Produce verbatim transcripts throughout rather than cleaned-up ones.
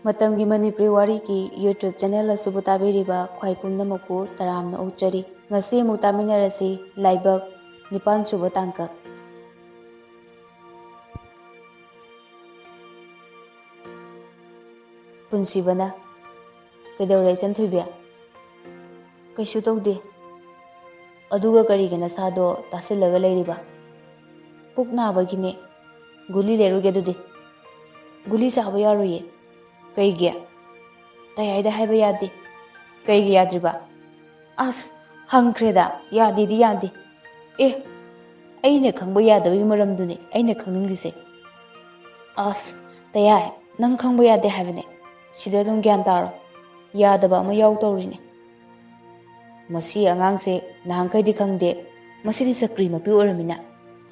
ꯃꯇꯝꯒꯤ ꯃꯅꯤꯄꯨꯔꯤ ꯋꯥꯔꯤꯒꯤ YouTube channel ꯑꯁꯤꯕꯨ ꯇꯥꯕꯤꯔꯤꯕ ꯈ꯭ꯋꯥꯏ ꯄꯨꯝꯅꯃꯛꯄꯨ ꯇꯔꯥꯝꯅ ꯑꯣꯛꯆꯔꯤ꯫ ꯉꯁꯤ ꯑꯃꯨꯛ ꯇꯥꯃꯤꯟꯅꯔꯁꯤ, ꯂꯥꯏꯕꯛ, ꯅꯤꯄꯥꯟ ꯁꯨꯕ ꯇꯥꯡꯀꯛ꯫ ꯄꯨꯟꯁꯤꯕꯅ, "ꯀꯩꯗꯧꯔꯦ, ꯏꯆꯟ ꯊꯣꯏꯕꯤ?" "ꯀꯩꯁꯨ ꯇꯧꯗꯦ꯫ ꯑꯗꯨꯒ ꯀꯔꯤꯒꯤ ꯅꯁꯥꯗꯣ ꯇꯥꯁꯤꯜꯂꯒ ꯂꯩꯔꯤꯕ?" "ꯄꯨꯛ ꯅꯥꯕꯒꯤꯅꯦ꯫ ꯒꯨꯂꯤ ꯂꯩꯔꯨꯒꯦ ꯑꯗꯨꯗꯤ꯫" "ꯒꯨꯂꯤ ꯆꯥꯕ ꯌꯥꯔꯣꯏꯌꯦ꯫" "ꯀꯩꯒꯤ?" "ꯇꯌꯥꯏꯗ ꯍꯥꯏꯕ ꯌꯥꯗꯦ꯫" "ꯀꯩꯒꯤ ꯌꯥꯗ꯭ꯔꯤꯕ?" "ꯑꯁ, ꯍꯪꯈ꯭ꯔꯦꯗ, ꯌꯥꯗꯦꯗꯤ ꯌꯥꯗꯦ꯫" "ꯑꯦ, ꯑꯩꯅ ꯈꯪꯕ ꯌꯥꯗꯕꯒꯤ ꯃꯔꯝꯗꯨꯅꯦ ꯑꯩꯅ ꯈꯪꯅꯤꯡꯂꯤꯁꯦ꯫" "ꯑꯁ, ꯇꯌꯥꯏ, ꯅꯪ ꯈꯪꯕ ꯌꯥꯗꯦ ꯍꯥꯏꯕꯅꯦ꯫ ꯁꯤꯗ ꯑꯗꯨꯝ ꯒ꯭ꯌꯥꯟ ꯇꯥꯔꯣ꯫ ꯌꯥꯗꯕ ꯑꯃ ꯌꯥꯎ ꯇꯧꯔꯤꯅꯦ꯫" "ꯃꯁꯤ ꯑꯉꯥꯡꯁꯦ ꯅꯍꯥꯟꯈꯩꯗꯤ ꯈꯪꯗꯦ, ꯉꯁꯤꯗꯤ ꯆꯀ꯭ꯔꯤ ꯃꯄꯤ ꯑꯣꯏꯔꯝꯃꯤꯅ꯫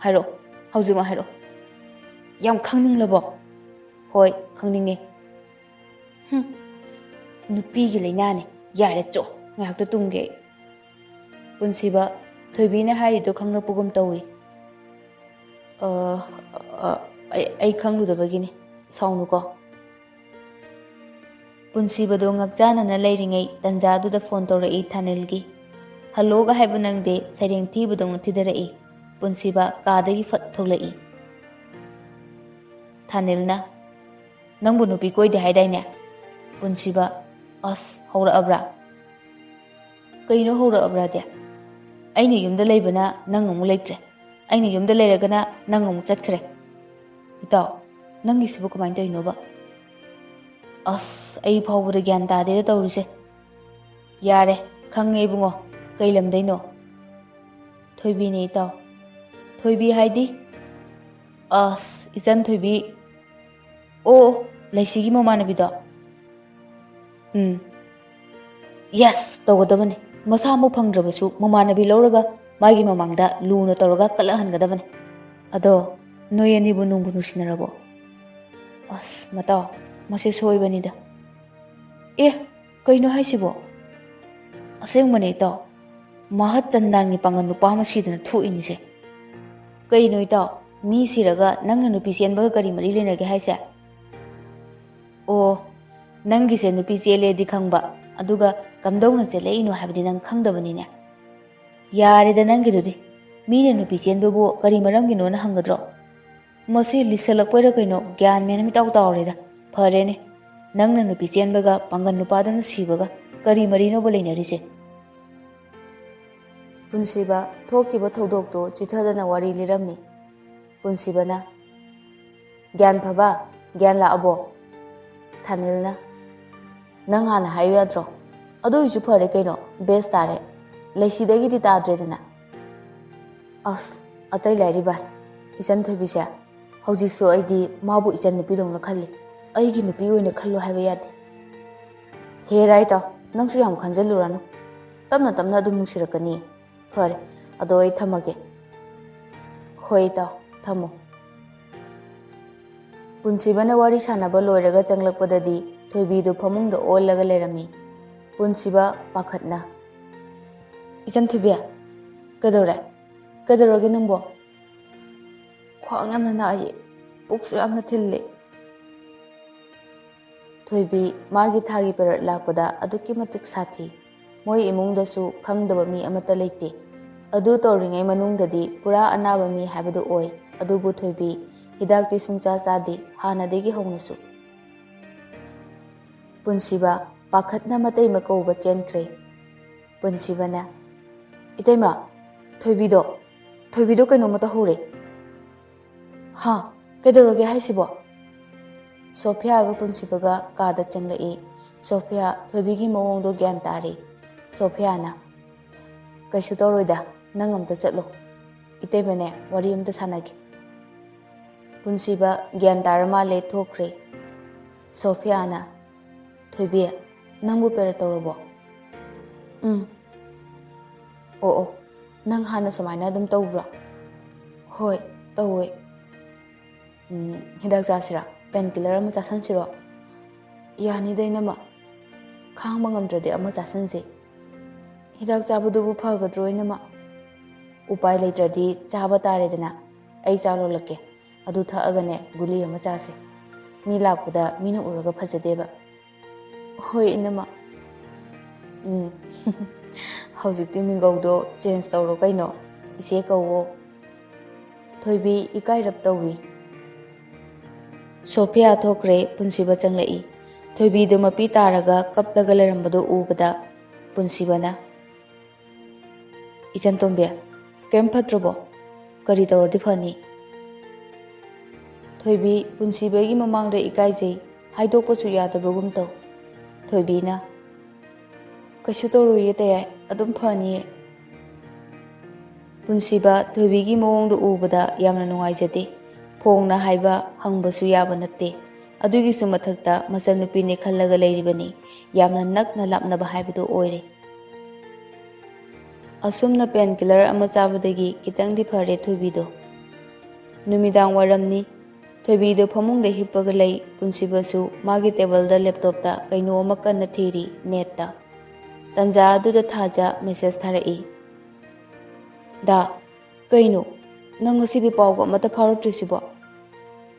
ꯍꯥꯏꯔꯛꯑꯣ, ꯍꯧꯖꯤꯛꯃꯛ ꯍꯥꯏꯔꯛꯑꯣ꯫" "ꯌꯥꯝ ꯈꯪꯅꯤꯡꯂꯕꯣ?" "ꯍꯣꯏ, ꯈꯪꯅꯤꯡꯉꯦ꯫" "ꯍꯨꯝ, ꯅꯨꯄꯤꯒꯤ ꯂꯥꯏꯅꯥꯅꯦ꯫ ꯌꯥꯔꯦ, ꯆꯣ, ꯉꯥꯏꯍꯥꯛꯇ ꯇꯨꯝꯒꯦ ꯑꯩ꯫" ꯄꯨꯟꯁꯤꯕ, ꯊꯣꯏꯕꯤꯅ ꯍꯥꯏꯔꯤꯗꯣ ꯈꯪꯂꯛꯄꯒꯨꯝ ꯇꯧꯏ꯫ "ꯑ, ꯑ, ꯑꯩ, ꯑꯩ ꯈꯪꯂꯨꯗꯕꯒꯤꯅꯤ, ꯁꯥꯎꯅꯨꯀꯣ꯫" ꯄꯨꯟꯁꯤꯕꯗꯣ ꯉꯛꯆꯥꯟꯅꯅ ꯂꯩꯔꯤꯉꯩ ꯇꯟꯖꯥꯗꯨꯗ ꯐꯣꯟ ꯇꯧꯔꯛꯏ ꯊꯥꯅꯤꯜꯒꯤ꯫ ꯍꯜꯂꯣꯒ ꯍꯥꯏꯕ ꯅꯪꯗꯦ, ꯁꯩꯔꯦꯡ ꯊꯤꯕꯗꯧꯅ ꯊꯤꯗꯔꯛꯏ꯫ ꯄꯨꯟꯁꯤꯕ ꯀꯥꯗꯒꯤ ꯐꯠ ꯊꯣꯛꯂꯛꯏ꯫ ꯊꯥꯅꯤꯜꯅ, "ꯅꯪꯕꯨ ꯅꯨꯄꯤ ꯀꯣꯏꯗꯦ ꯍꯥꯏꯗꯥꯏꯅꯦ?" ꯄꯨꯟꯁꯤꯕ, "ꯑꯁ, ꯍꯧꯔꯛꯑꯕ꯭ꯔꯥ?" "ꯀꯩꯅꯣ ꯍꯧꯔꯛꯑꯕ꯭ꯔꯥꯗꯤ? ꯑꯩꯅ ꯌꯨꯝꯗ ꯂꯩꯕꯅ ꯅꯪ ꯑꯃꯨꯛ ꯂꯩꯇ꯭ꯔꯦ, ꯑꯩꯅ ꯌꯨꯝꯗ ꯂꯩꯔꯒꯅ ꯅꯪ ꯑꯃꯨꯛ ꯆꯠꯈ꯭ꯔꯦ꯫ ꯏꯇꯥꯎ, ꯅꯪꯒꯤꯁꯤꯕꯨ ꯀꯃꯥꯏꯅ ꯇꯧꯔꯤꯅꯣꯕ? ꯑꯁ, ꯑꯩ ꯐꯥꯎꯕꯗ ꯒ꯭ꯌꯥꯟ ꯇꯥꯗꯦꯗ ꯇꯧꯔꯤꯁꯦ꯫" "ꯌꯥꯔꯦ, ꯈꯪꯉꯦ ꯏꯕꯨꯡꯉꯣ, ꯀꯩ ꯂꯝꯗꯩꯅꯣ?" "ꯊꯣꯏꯕꯤꯅꯦ ꯏꯇꯥꯎ꯫" "ꯊꯣꯏꯕꯤ ꯍꯥꯏꯗꯤ?" "ꯑꯁ, ꯏꯆꯟ ꯊꯣꯏꯕꯤ꯫ ꯑꯣ, ꯑꯣ, ꯂꯩꯁꯤꯒꯤ ꯃꯃꯥꯟꯅꯕꯤꯗꯣ?" "ꯎꯝ꯫ ꯌꯦꯁ ꯇꯧꯒꯗꯕꯅꯤ꯫ ꯃꯁꯥꯃꯛ ꯐꯪꯗ꯭ꯔꯕꯁꯨ ꯃꯃꯥꯟꯅꯕꯤ ꯂꯧꯔꯒ ꯃꯥꯒꯤ ꯃꯃꯥꯡꯗ ꯂꯨꯅ ꯇꯧꯔꯒ ꯀꯜꯂꯛꯍꯟꯒꯗꯕꯅꯤ꯫ ꯑꯗꯣ, ꯅꯣꯏ ꯑꯅꯤꯕꯨ ꯅꯨꯡꯕꯨ ꯅꯨꯡꯁꯤꯅꯔꯕꯣ?" "ꯑꯁ, ꯃꯇꯥꯎ, ꯃꯁꯤ ꯁꯣꯏꯕꯅꯤꯗ꯫" "ꯑꯦ, ꯀꯩꯅꯣ ꯍꯥꯏꯁꯤꯕꯣ?" "ꯑꯁꯦꯡꯕꯅꯦ ꯏꯇꯥꯎ, ꯃꯍꯠ ꯆꯟꯗꯥꯟꯒꯤ ꯄꯥꯡꯒꯜ ꯅꯨꯄꯥ ꯑꯃ ꯁꯤꯗꯅ ꯊꯣꯛꯏꯅꯤꯁꯦ꯫" "ꯀꯩꯅꯣ ꯏꯇꯥꯎ, ꯃꯤ ꯁꯤꯔꯒ ꯅꯪꯅ ꯅꯨꯄꯤ ꯆꯦꯟꯕꯒ ꯀꯔꯤ ꯃꯔꯤ ꯂꯩꯅꯒꯦ ꯍꯥꯏꯁꯦ?" "ꯑꯣ, ꯅꯪꯒꯤꯁꯦ ꯅꯨꯄꯤ ꯆꯦꯜꯂꯦꯗꯤ ꯈꯪꯕ, ꯑꯗꯨꯒ ꯀꯝꯗꯧꯅ ꯆꯦꯜꯂꯛꯏꯅꯣ ꯍꯥꯏꯕꯗꯤ ꯅꯪ ꯈꯪꯗꯕꯅꯤꯅꯦ꯫ ꯌꯥꯔꯦꯗ ꯅꯪꯒꯤꯗꯨꯗꯤ꯫ ꯃꯤꯅ ꯅꯨꯄꯤ ꯆꯦꯟꯕꯕꯨ ꯀꯔꯤ ꯃꯔꯝꯒꯤꯅꯣꯅ ꯍꯪꯒꯗ꯭ꯔꯣ? ꯃꯁꯤ ꯂꯤꯁꯜꯂꯛꯄꯩꯔ ꯀꯩꯅꯣ, ꯒ꯭ꯌꯥꯟ ꯃꯦꯟ ꯑꯃ ꯏꯇꯥꯎ ꯇꯥꯎꯔꯦꯗ꯫ ꯐꯔꯦꯅꯦ, ꯅꯪꯅ ꯅꯨꯄꯤ ꯆꯦꯟꯕꯒ ꯄꯥꯡꯒꯜ ꯅꯨꯄꯥꯗꯨꯅ ꯁꯤꯕꯒ ꯀꯔꯤ ꯃꯔꯤꯅꯣꯕ ꯂꯩꯅꯔꯤꯁꯦ? ꯄꯨꯟꯁꯤꯕ ꯊꯣꯛꯈꯤꯕ ꯊꯧꯗꯣꯛꯇꯨ ꯆꯤꯊꯗꯅ ꯋꯥꯔꯤ ꯂꯤꯔꯝꯃꯤ꯫ ꯄꯨꯟꯁꯤꯕꯅ, "ꯒ꯭ꯌꯥꯟ ꯐꯕ, ꯒ꯭ꯌꯥꯟ ꯂꯥꯛꯑꯕꯣ?" ꯊꯥꯅꯤꯜꯅ, "ꯅꯪ ꯍꯥꯟꯅ ꯍꯥꯏꯌꯨ ꯌꯥꯗ꯭ꯔꯣ? ꯑꯗꯨ ꯑꯣꯏꯁꯨ ꯐꯔꯦ ꯀꯩꯅꯣ, ꯕꯦꯁ ꯇꯥꯔꯦ꯫ ꯂꯩꯁꯤꯗꯒꯤꯗꯤ ꯇꯥꯗ꯭ꯔꯦꯗꯅ꯫" ꯑꯁ, ꯑꯇꯩ ꯂꯥꯏꯔꯤ ꯚꯥꯏ, ꯏꯆꯟ ꯊꯣꯏꯕꯤꯁꯦ ꯍꯧꯖꯤꯛꯁꯨ ꯑꯩꯗꯤ ꯃꯥꯕꯨ ꯏꯆꯟ ꯅꯨꯄꯤꯗꯧꯅ ꯈꯜꯂꯤ꯫ ꯑꯩꯒꯤ ꯅꯨꯄꯤ ꯑꯣꯏꯅ ꯈꯜꯂꯨ ꯍꯥꯏꯕ ꯌꯥꯗꯦ꯫ ꯍꯦ ꯔꯥꯏꯇꯥꯎ, ꯅꯪꯁꯨ ꯌꯥꯝ ꯈꯟꯖꯜꯂꯨꯔꯅꯨ꯫ ꯇꯞꯅ ꯇꯞꯅ ꯑꯗꯨꯝ ꯅꯨꯡꯁꯤꯔꯛꯀꯅꯤꯌꯦ꯫ ꯐꯔꯦ, ꯑꯗꯣ ꯑꯩ ꯊꯝꯃꯒꯦ꯫ ꯍꯣꯏ ꯏꯇꯥꯎ, ꯊꯝꯃꯣ꯫ ꯄꯨꯟꯁꯤꯕꯅ ꯋꯥꯔꯤ ꯁꯥꯟꯅꯕ ꯂꯣꯏꯔꯒ ꯆꯪꯂꯛꯄꯗꯗꯤ ꯊꯣꯏꯕꯤꯗꯨ ꯐꯃꯨꯡꯗ ꯑꯣꯜꯂꯒ ꯂꯩꯔꯝꯃꯤ꯫ ꯄꯨꯟꯁꯤꯕ ꯄꯥꯈꯠꯅ, "ꯏꯆꯟ ꯊꯣꯏꯕꯤ, ꯀꯩꯗꯧꯔꯦ? ꯀꯩꯗꯧꯔꯒꯦ ꯅꯪꯕꯣ?" "ꯈ꯭ꯋꯥꯡ ꯌꯥꯝꯅ ꯅꯥꯏꯌꯦ, ꯄꯨꯛꯁꯨ ꯌꯥꯝꯅ ꯊꯤꯜꯂꯦ꯫" ꯊꯣꯏꯕꯤ, ꯃꯥꯒꯤ ꯊꯥꯒꯤ ꯄꯦꯔꯠ ꯂꯥꯛꯄꯗ ꯑꯗꯨꯛꯀꯤ ꯃꯇꯤꯛ ꯁꯥꯊꯤ꯫ ꯃꯣꯏ ꯏꯃꯨꯡꯗꯁꯨ ꯈꯪꯗꯕ ꯃꯤ ꯑꯃꯠꯇ ꯂꯩꯇꯦ꯫ ꯑꯗꯨ ꯇꯧꯔꯤꯉꯩ ꯃꯅꯨꯡꯗꯗꯤ ꯄꯨꯔꯥ ꯑꯅꯥꯕ ꯃꯤ ꯍꯥꯏꯕꯗꯨ ꯑꯣꯏ꯫ ꯑꯗꯨꯕꯨ ꯊꯣꯏꯕꯤ ꯍꯤꯗꯥꯛꯇꯤ ꯁꯨꯡꯆꯥ ꯆꯥꯗꯦ ꯍꯥꯟꯅꯗꯒꯤ ꯍꯧꯅꯁꯨ꯫ ꯄꯨꯟꯁꯤꯕ ꯄꯥꯈꯠꯅ ꯃꯇꯩꯃ ꯀꯧꯕ ꯆꯦꯟꯈ꯭ꯔꯦ꯫ ꯄꯨꯟꯁꯤꯕꯅ, "ꯏꯇꯩꯃ, ꯊꯣꯏꯕꯤꯗꯣ, ꯊꯣꯏꯕꯤꯗꯣ ꯀꯩꯅꯣꯝꯃ ꯇꯧꯍꯧꯔꯦ꯫" "ꯍꯥ? ꯀꯩꯗꯧꯔꯒꯦ ꯍꯥꯏꯁꯤꯕꯣ?" ꯁꯣꯐꯤꯌꯥꯒ ꯄꯨꯟꯁꯤꯕꯒ ꯀꯥꯗ ꯆꯪꯂꯛꯏ꯫ ꯁꯣꯐꯤꯌꯥ ꯊꯣꯏꯕꯤꯒꯤ ꯃꯑꯣꯡꯗꯣ ꯒ꯭ꯌꯥꯟ ꯇꯥꯔꯦ꯫ ꯁꯣꯐꯤꯌꯥꯅ, "ꯀꯩꯁꯨ ꯇꯧꯔꯣꯏꯗ, ꯅꯪ ꯑꯝꯇ ꯆꯠꯂꯣ꯫ ꯏꯇꯩꯃꯅꯦ, ꯋꯥꯔꯤ ꯑꯝꯇ ꯁꯥꯟꯅꯒꯦ꯫" ꯄꯨꯟꯁꯤꯕ ꯒ꯭ꯌꯥꯟ ꯇꯥꯔ ꯃꯥꯜꯂꯦ, ꯊꯣꯛꯈ꯭ꯔꯦ꯫ ꯁꯣꯐꯤꯌꯥꯅ, "ꯊꯣꯏꯕꯤ, ꯅꯪꯕꯨ ꯄꯦꯔꯠ ꯇꯧꯔꯕꯣ?" "ꯎꯝ꯫" "ꯑꯣ ꯑꯣ, ꯅꯪ ꯍꯥꯟꯅ ꯁꯨꯃꯥꯏꯅ ꯑꯗꯨꯝ ꯇꯧꯕ꯭ꯔꯣ?" "ꯍꯣꯏ, ꯇꯧꯋꯦ꯫" "ꯎꯝ, ꯍꯤꯗꯥꯛ ꯆꯥꯁꯤꯔꯥ? ꯄꯦꯟ ꯀꯤꯂꯔ ꯑꯃ ꯆꯥꯁꯟꯁꯤꯔꯣ?" "ꯌꯥꯅꯤꯗ ꯏꯅꯝꯃ, ꯈꯥꯡꯕ ꯉꯝꯗ꯭ꯔꯗꯤ ꯑꯃ ꯆꯥꯁꯟꯁꯤ꯫" "ꯍꯤꯗꯥꯛ ꯆꯥꯕꯗꯨꯕꯨ ꯐꯒꯗ꯭ꯔꯣ ꯏꯅꯝꯃ?" "ꯎꯄꯥꯏ ꯂꯩꯇ꯭ꯔꯗꯤ ꯆꯥꯕ ꯇꯥꯔꯦꯗꯅ꯫ ꯑꯩ ꯆꯥ ꯂꯣꯜꯂꯛꯀꯦ, ꯑꯗꯨ ꯊꯛꯑꯒꯅꯦ ꯒꯨꯂꯤ ꯑꯃ ꯆꯥꯁꯦ꯫ ꯃꯤ ꯂꯥꯛꯄꯗ ꯃꯤꯅ ꯎꯔꯒ ꯐꯖꯗꯦꯕ꯫" "ꯍꯣꯏ, ꯏꯅꯝꯃ꯫ ꯎꯝ, ꯍꯧꯖꯤꯛꯇꯤ ꯃꯤꯡꯒꯧꯗꯣ ꯆꯦꯟꯖ ꯇꯧꯔꯣ ꯀꯩꯅꯣ, ꯏꯆꯦ ꯀꯧꯋꯣ꯫" ꯊꯣꯏꯕꯤ ꯏꯀꯥꯏꯔꯞ ꯇꯧꯏ꯫ ꯁꯣꯐꯤꯌꯥ ꯊꯣꯛꯈ꯭ꯔꯦ, ꯄꯨꯟꯁꯤꯕ ꯆꯪꯂꯛꯏ꯫ ꯊꯣꯏꯕꯤꯗꯨ ꯃꯄꯤ ꯇꯥꯔꯒ ꯀꯞꯂꯒ ꯂꯩꯔꯝꯕꯗꯨ ꯎꯕꯗ ꯄꯨꯟꯁꯤꯕꯅ, "ꯏꯆꯟꯇꯣꯝꯕꯤ, ꯀꯔꯤꯝ ꯐꯠꯇ꯭ꯔꯕꯣ? ꯀꯔꯤ ꯇꯧꯔꯗꯤ ꯐꯅꯤ?" ꯊꯣꯏꯕꯤ, ꯄꯨꯟꯁꯤꯕꯒꯤ ꯃꯃꯥꯡꯗ ꯏꯀꯥꯏꯖꯩ, ꯍꯥꯏꯗꯣꯛꯄꯁꯨ ꯌꯥꯗꯕꯒꯨꯝ ꯇꯧ꯫ ꯊꯣꯏꯕꯤꯅ, "ꯀꯩꯁꯨ ꯇꯧꯔꯣꯏꯌꯦ ꯇꯌꯥꯏ, ꯑꯗꯨꯝ ꯐꯅꯤꯌꯦ꯫" ꯄꯨꯟꯁꯤꯕ ꯊꯣꯏꯕꯤꯒꯤ ꯃꯑꯣꯡꯗꯨ ꯎꯕꯗ ꯌꯥꯝꯅ ꯅꯨꯡꯉꯥꯏꯖꯗꯦ꯫ ꯐꯣꯡꯅ ꯍꯥꯏꯕ ꯍꯪꯕꯁꯨ ꯌꯥꯕ ꯅꯠꯇꯦ꯫ ꯑꯗꯨꯒꯤꯁꯨ ꯃꯊꯛꯇ ꯃꯆꯟꯅꯨꯄꯤꯅꯦ ꯈꯜꯂꯒ ꯂꯩꯔꯤꯕꯅꯤ꯫ ꯌꯥꯝꯅ ꯅꯛꯅ ꯂꯥꯞꯅꯕ ꯍꯥꯏꯕꯗꯨ ꯑꯣꯏꯔꯦ꯫ ꯑꯁꯨꯝꯅ ꯄꯦꯟ ꯀꯤꯂꯔ ꯑꯃ ꯆꯥꯕꯗꯒꯤ ꯈꯤꯇꯪꯗꯤ ꯐꯔꯦ ꯊꯣꯏꯕꯤꯗꯣ꯫ ꯅꯨꯃꯤꯗꯥꯡ ꯋꯥꯏꯔꯝꯅꯤ꯫ ꯊꯣꯏꯕꯤꯗꯣ ꯐꯃꯨꯡꯗ ꯍꯤꯞꯄꯒ ꯂꯩ꯫ ꯄꯨꯟꯁꯤꯕꯁꯨ ꯃꯥꯒꯤ ꯇꯦꯕꯜꯗ ꯂꯦꯞꯇꯣꯞꯇ ꯀꯩꯅꯣ ꯑꯃ ꯀꯟꯅ ꯊꯤꯔꯤ ꯅꯦꯠꯇ꯫ ꯇꯟꯖꯥ ꯑꯗꯨꯗ ꯊꯥꯖ ꯃꯦꯁꯦꯖ ꯊꯥꯔꯛꯏ꯫ "ꯗꯥ, ꯀꯩꯅꯣ? ꯅꯪ ꯉꯁꯤꯗꯤ ꯄꯥꯎꯒ ꯑꯃꯠꯇ ꯐꯥꯎꯔꯛꯇ꯭ꯔꯤꯁꯤꯕꯣ?"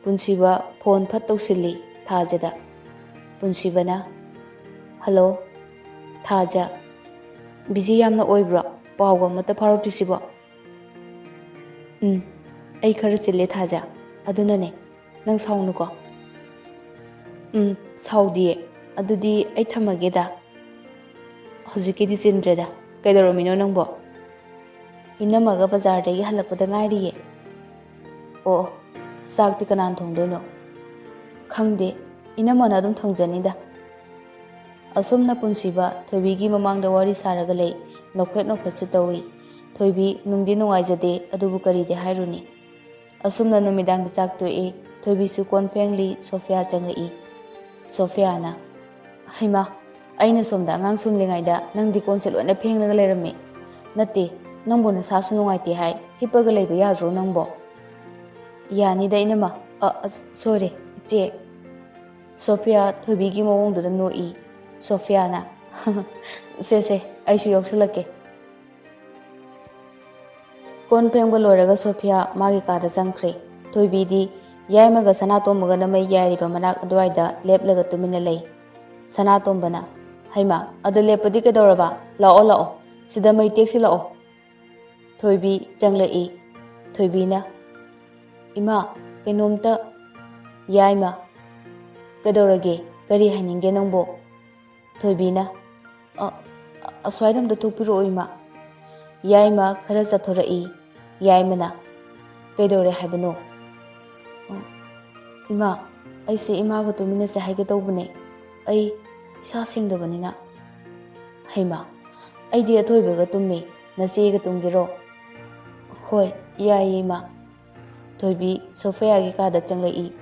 ꯄꯨꯟꯁꯤꯕ ꯐꯣꯟ ꯐꯠ ꯇꯧꯁꯤꯜꯂꯤ ꯊꯥꯖꯗ꯫ ꯄꯨꯟꯁꯤꯕꯅ, "ꯍꯜꯂꯣ, ꯊꯥꯖ꯫ ꯕꯤꯖꯤ ꯌꯥꯝꯅ ꯑꯣꯏꯕ꯭ꯔꯣ? ꯄꯥꯎꯒ ꯑꯃꯠꯇ ꯐꯥꯎꯔꯛꯇ꯭ꯔꯤꯁꯤꯕꯣ?" "ꯎꯝ, ꯑꯩ ꯈꯔ ꯆꯤꯜꯂꯦ ꯊꯥꯖ, ꯑꯗꯨꯅꯅꯦ꯫ ꯅꯪ ꯁꯥꯎꯅꯨꯀꯣ꯫" "ꯎꯝ, ꯁꯥꯎꯗꯤꯌꯦ꯫ ꯑꯗꯨꯗꯤ ꯑꯩ ꯊꯝꯃꯒꯦꯗ꯫ ꯍꯧꯖꯤꯛꯀꯤꯗꯤ ꯆꯤꯟꯗ꯭ꯔꯦꯗ꯫ ꯀꯩꯗꯧꯔꯝꯃꯤꯅꯣ ꯅꯪꯕꯣ?" "ꯏꯅꯝꯃꯒ ꯕꯖꯥꯔꯗꯒꯤ ꯍꯜꯂꯛꯄꯗ ꯉꯥꯏꯔꯤꯌꯦ꯫" "ꯑꯣ, ꯆꯥꯛꯇꯤ ꯀꯅꯥꯅ ꯊꯣꯡꯗꯣꯏꯅꯣ?" "ꯈꯪꯗꯦ, ꯏꯅꯝꯃꯅ ꯑꯗꯨꯝ ꯊꯣꯡꯖꯅꯤꯗ꯫" ꯑꯁꯨꯝꯅ ꯄꯨꯟꯁꯤꯕ ꯊꯣꯏꯕꯤꯒꯤ ꯃꯃꯥꯡꯗ ꯋꯥꯔꯤ ꯁꯥꯔꯒ ꯂꯩ꯫ ꯅꯣꯛꯐꯦꯠ ꯅꯣꯛꯐꯦꯠꯁꯨ ꯇꯧꯏ꯫ ꯊꯣꯏꯕꯤ ꯅꯨꯡꯗꯤ ꯅꯨꯡꯉꯥꯏꯖꯗꯦ, ꯑꯗꯨꯕꯨ ꯀꯔꯤꯗꯤ ꯍꯥꯏꯔꯨꯅꯤ꯫ ꯑꯁꯨꯝꯅ ꯅꯨꯃꯤꯗꯥꯡꯒꯤ ꯆꯥꯛ ꯇꯣꯛꯏ꯫ ꯊꯣꯏꯕꯤꯁꯨ ꯀꯣꯟ ꯐꯦꯡꯂꯤ꯫ ꯁꯣꯐꯤꯌꯥ ꯆꯪꯂꯛꯏ꯫ ꯁꯣꯐꯤꯌꯥꯅ, "ꯍꯩꯃꯥ, ꯑꯩꯅ ꯁꯣꯝꯗ ꯑꯉꯥꯡ ꯁꯨꯝꯂꯤꯉꯩꯗ ꯅꯪꯗꯤ ꯀꯣꯟꯁꯦ ꯂꯣꯏꯅ ꯐꯦꯡꯂꯒ ꯂꯩꯔꯝꯃꯤ꯫ ꯅꯠꯇꯦ, ꯅꯪꯕꯨ ꯅꯁꯥꯁꯨ ꯅꯨꯡꯉꯥꯏꯇꯦ ꯍꯥꯏ, ꯍꯤꯞꯄꯒ ꯂꯩꯕ ꯌꯥꯗ꯭ꯔꯣ ꯅꯪꯕꯣ?" "ꯌꯥꯅꯤꯗ ꯏꯅꯝꯃ꯫ ꯑ, ꯑ, ꯁꯣꯏꯔꯦ, ꯏꯆꯦ꯫" ꯁꯣꯐꯤꯌꯥ ꯊꯣꯏꯕꯤꯒꯤ ꯃꯑꯣꯡꯗꯨꯗ ꯅꯣꯛꯏ꯫ ꯁꯣꯐꯤꯌꯥꯅ, "ꯁꯦ, ꯁꯦ, ꯑꯩꯁꯨ ꯌꯥꯎꯁꯜꯂꯛꯀꯦ꯫" ꯀꯣꯟ ꯐꯦꯡꯕ ꯂꯣꯏꯔꯒ ꯁꯣꯐꯤꯌꯥ ꯃꯥꯒꯤ ꯀꯥꯗ ꯆꯪꯈ꯭ꯔꯦ꯫ ꯊꯣꯏꯕꯤꯗꯤ ꯌꯥꯏꯃꯒ ꯁꯅꯥꯇꯣꯝꯕꯒꯅ ꯃꯩ ꯌꯥꯏꯔꯤꯕ ꯃꯅꯥꯛ ꯑꯗꯨꯋꯥꯏꯗ ꯂꯦꯞꯂꯒ ꯇꯨꯃꯤꯟꯅ ꯂꯩ꯫ ꯁꯅꯥꯇꯣꯝꯕꯅ, "ꯍꯩꯃꯥ, ꯑꯗ ꯂꯦꯞꯄꯗꯤ ꯀꯩꯗꯧꯔꯕ? ꯂꯥꯛꯑꯣ, ꯂꯥꯛꯑꯣ, ꯁꯤꯗ ꯃꯩ ꯇꯦꯛꯁꯤ ꯂꯥꯛꯑꯣ꯫" ꯊꯣꯏꯕꯤ ꯆꯪꯂꯛꯏ꯫ ꯊꯣꯏꯕꯤꯅ, "ꯏꯃꯥ, ꯀꯩꯅꯣꯝꯇ꯫" ꯌꯥꯏꯃ, "ꯀꯩꯗꯧꯔꯒꯦ? ꯀꯔꯤ ꯍꯥꯏꯅꯤꯡꯒꯦ ꯅꯪꯕꯣ?" ꯊꯣꯏꯕꯤꯅ, "ꯑ, ꯑ, ꯑꯁ꯭ꯋꯥꯏꯗ ꯑꯝꯇ ꯊꯣꯛꯄꯤꯔꯛꯑꯣ, ꯏꯃꯥ꯫" ꯌꯥꯏꯃ ꯈꯔ ꯆꯠꯊꯣꯔꯛꯏ꯫ ꯌꯥꯏꯃꯅ, "ꯀꯩꯗꯧꯔꯦ ꯍꯥꯏꯕꯅꯣ?" "ꯑ, ꯏꯃꯥ, ꯑꯩꯁꯦ ꯏꯃꯥꯒ ꯇꯨꯃꯤꯟꯅꯁꯦ ꯍꯥꯏꯒꯦ ꯇꯧꯕꯅꯦ꯫ ꯑꯩ ꯏꯁꯥ ꯁꯦꯡꯗꯕꯅꯤꯅ꯫" "ꯍꯩꯃꯥ, ꯑꯩꯗꯤ ꯑꯊꯣꯏꯕꯒ ꯇꯨꯝꯃꯤ, ꯅꯆꯦꯒ ꯇꯨꯝꯒꯦꯔꯣ?" "ꯍꯣꯏ, ꯌꯥꯏꯌꯦ, ꯏꯃꯥ꯫" ꯊꯣꯏꯕꯤ ꯁꯣꯐꯤꯌꯥꯒꯤ ꯀꯥꯗ ꯆꯪꯂꯛꯏ꯫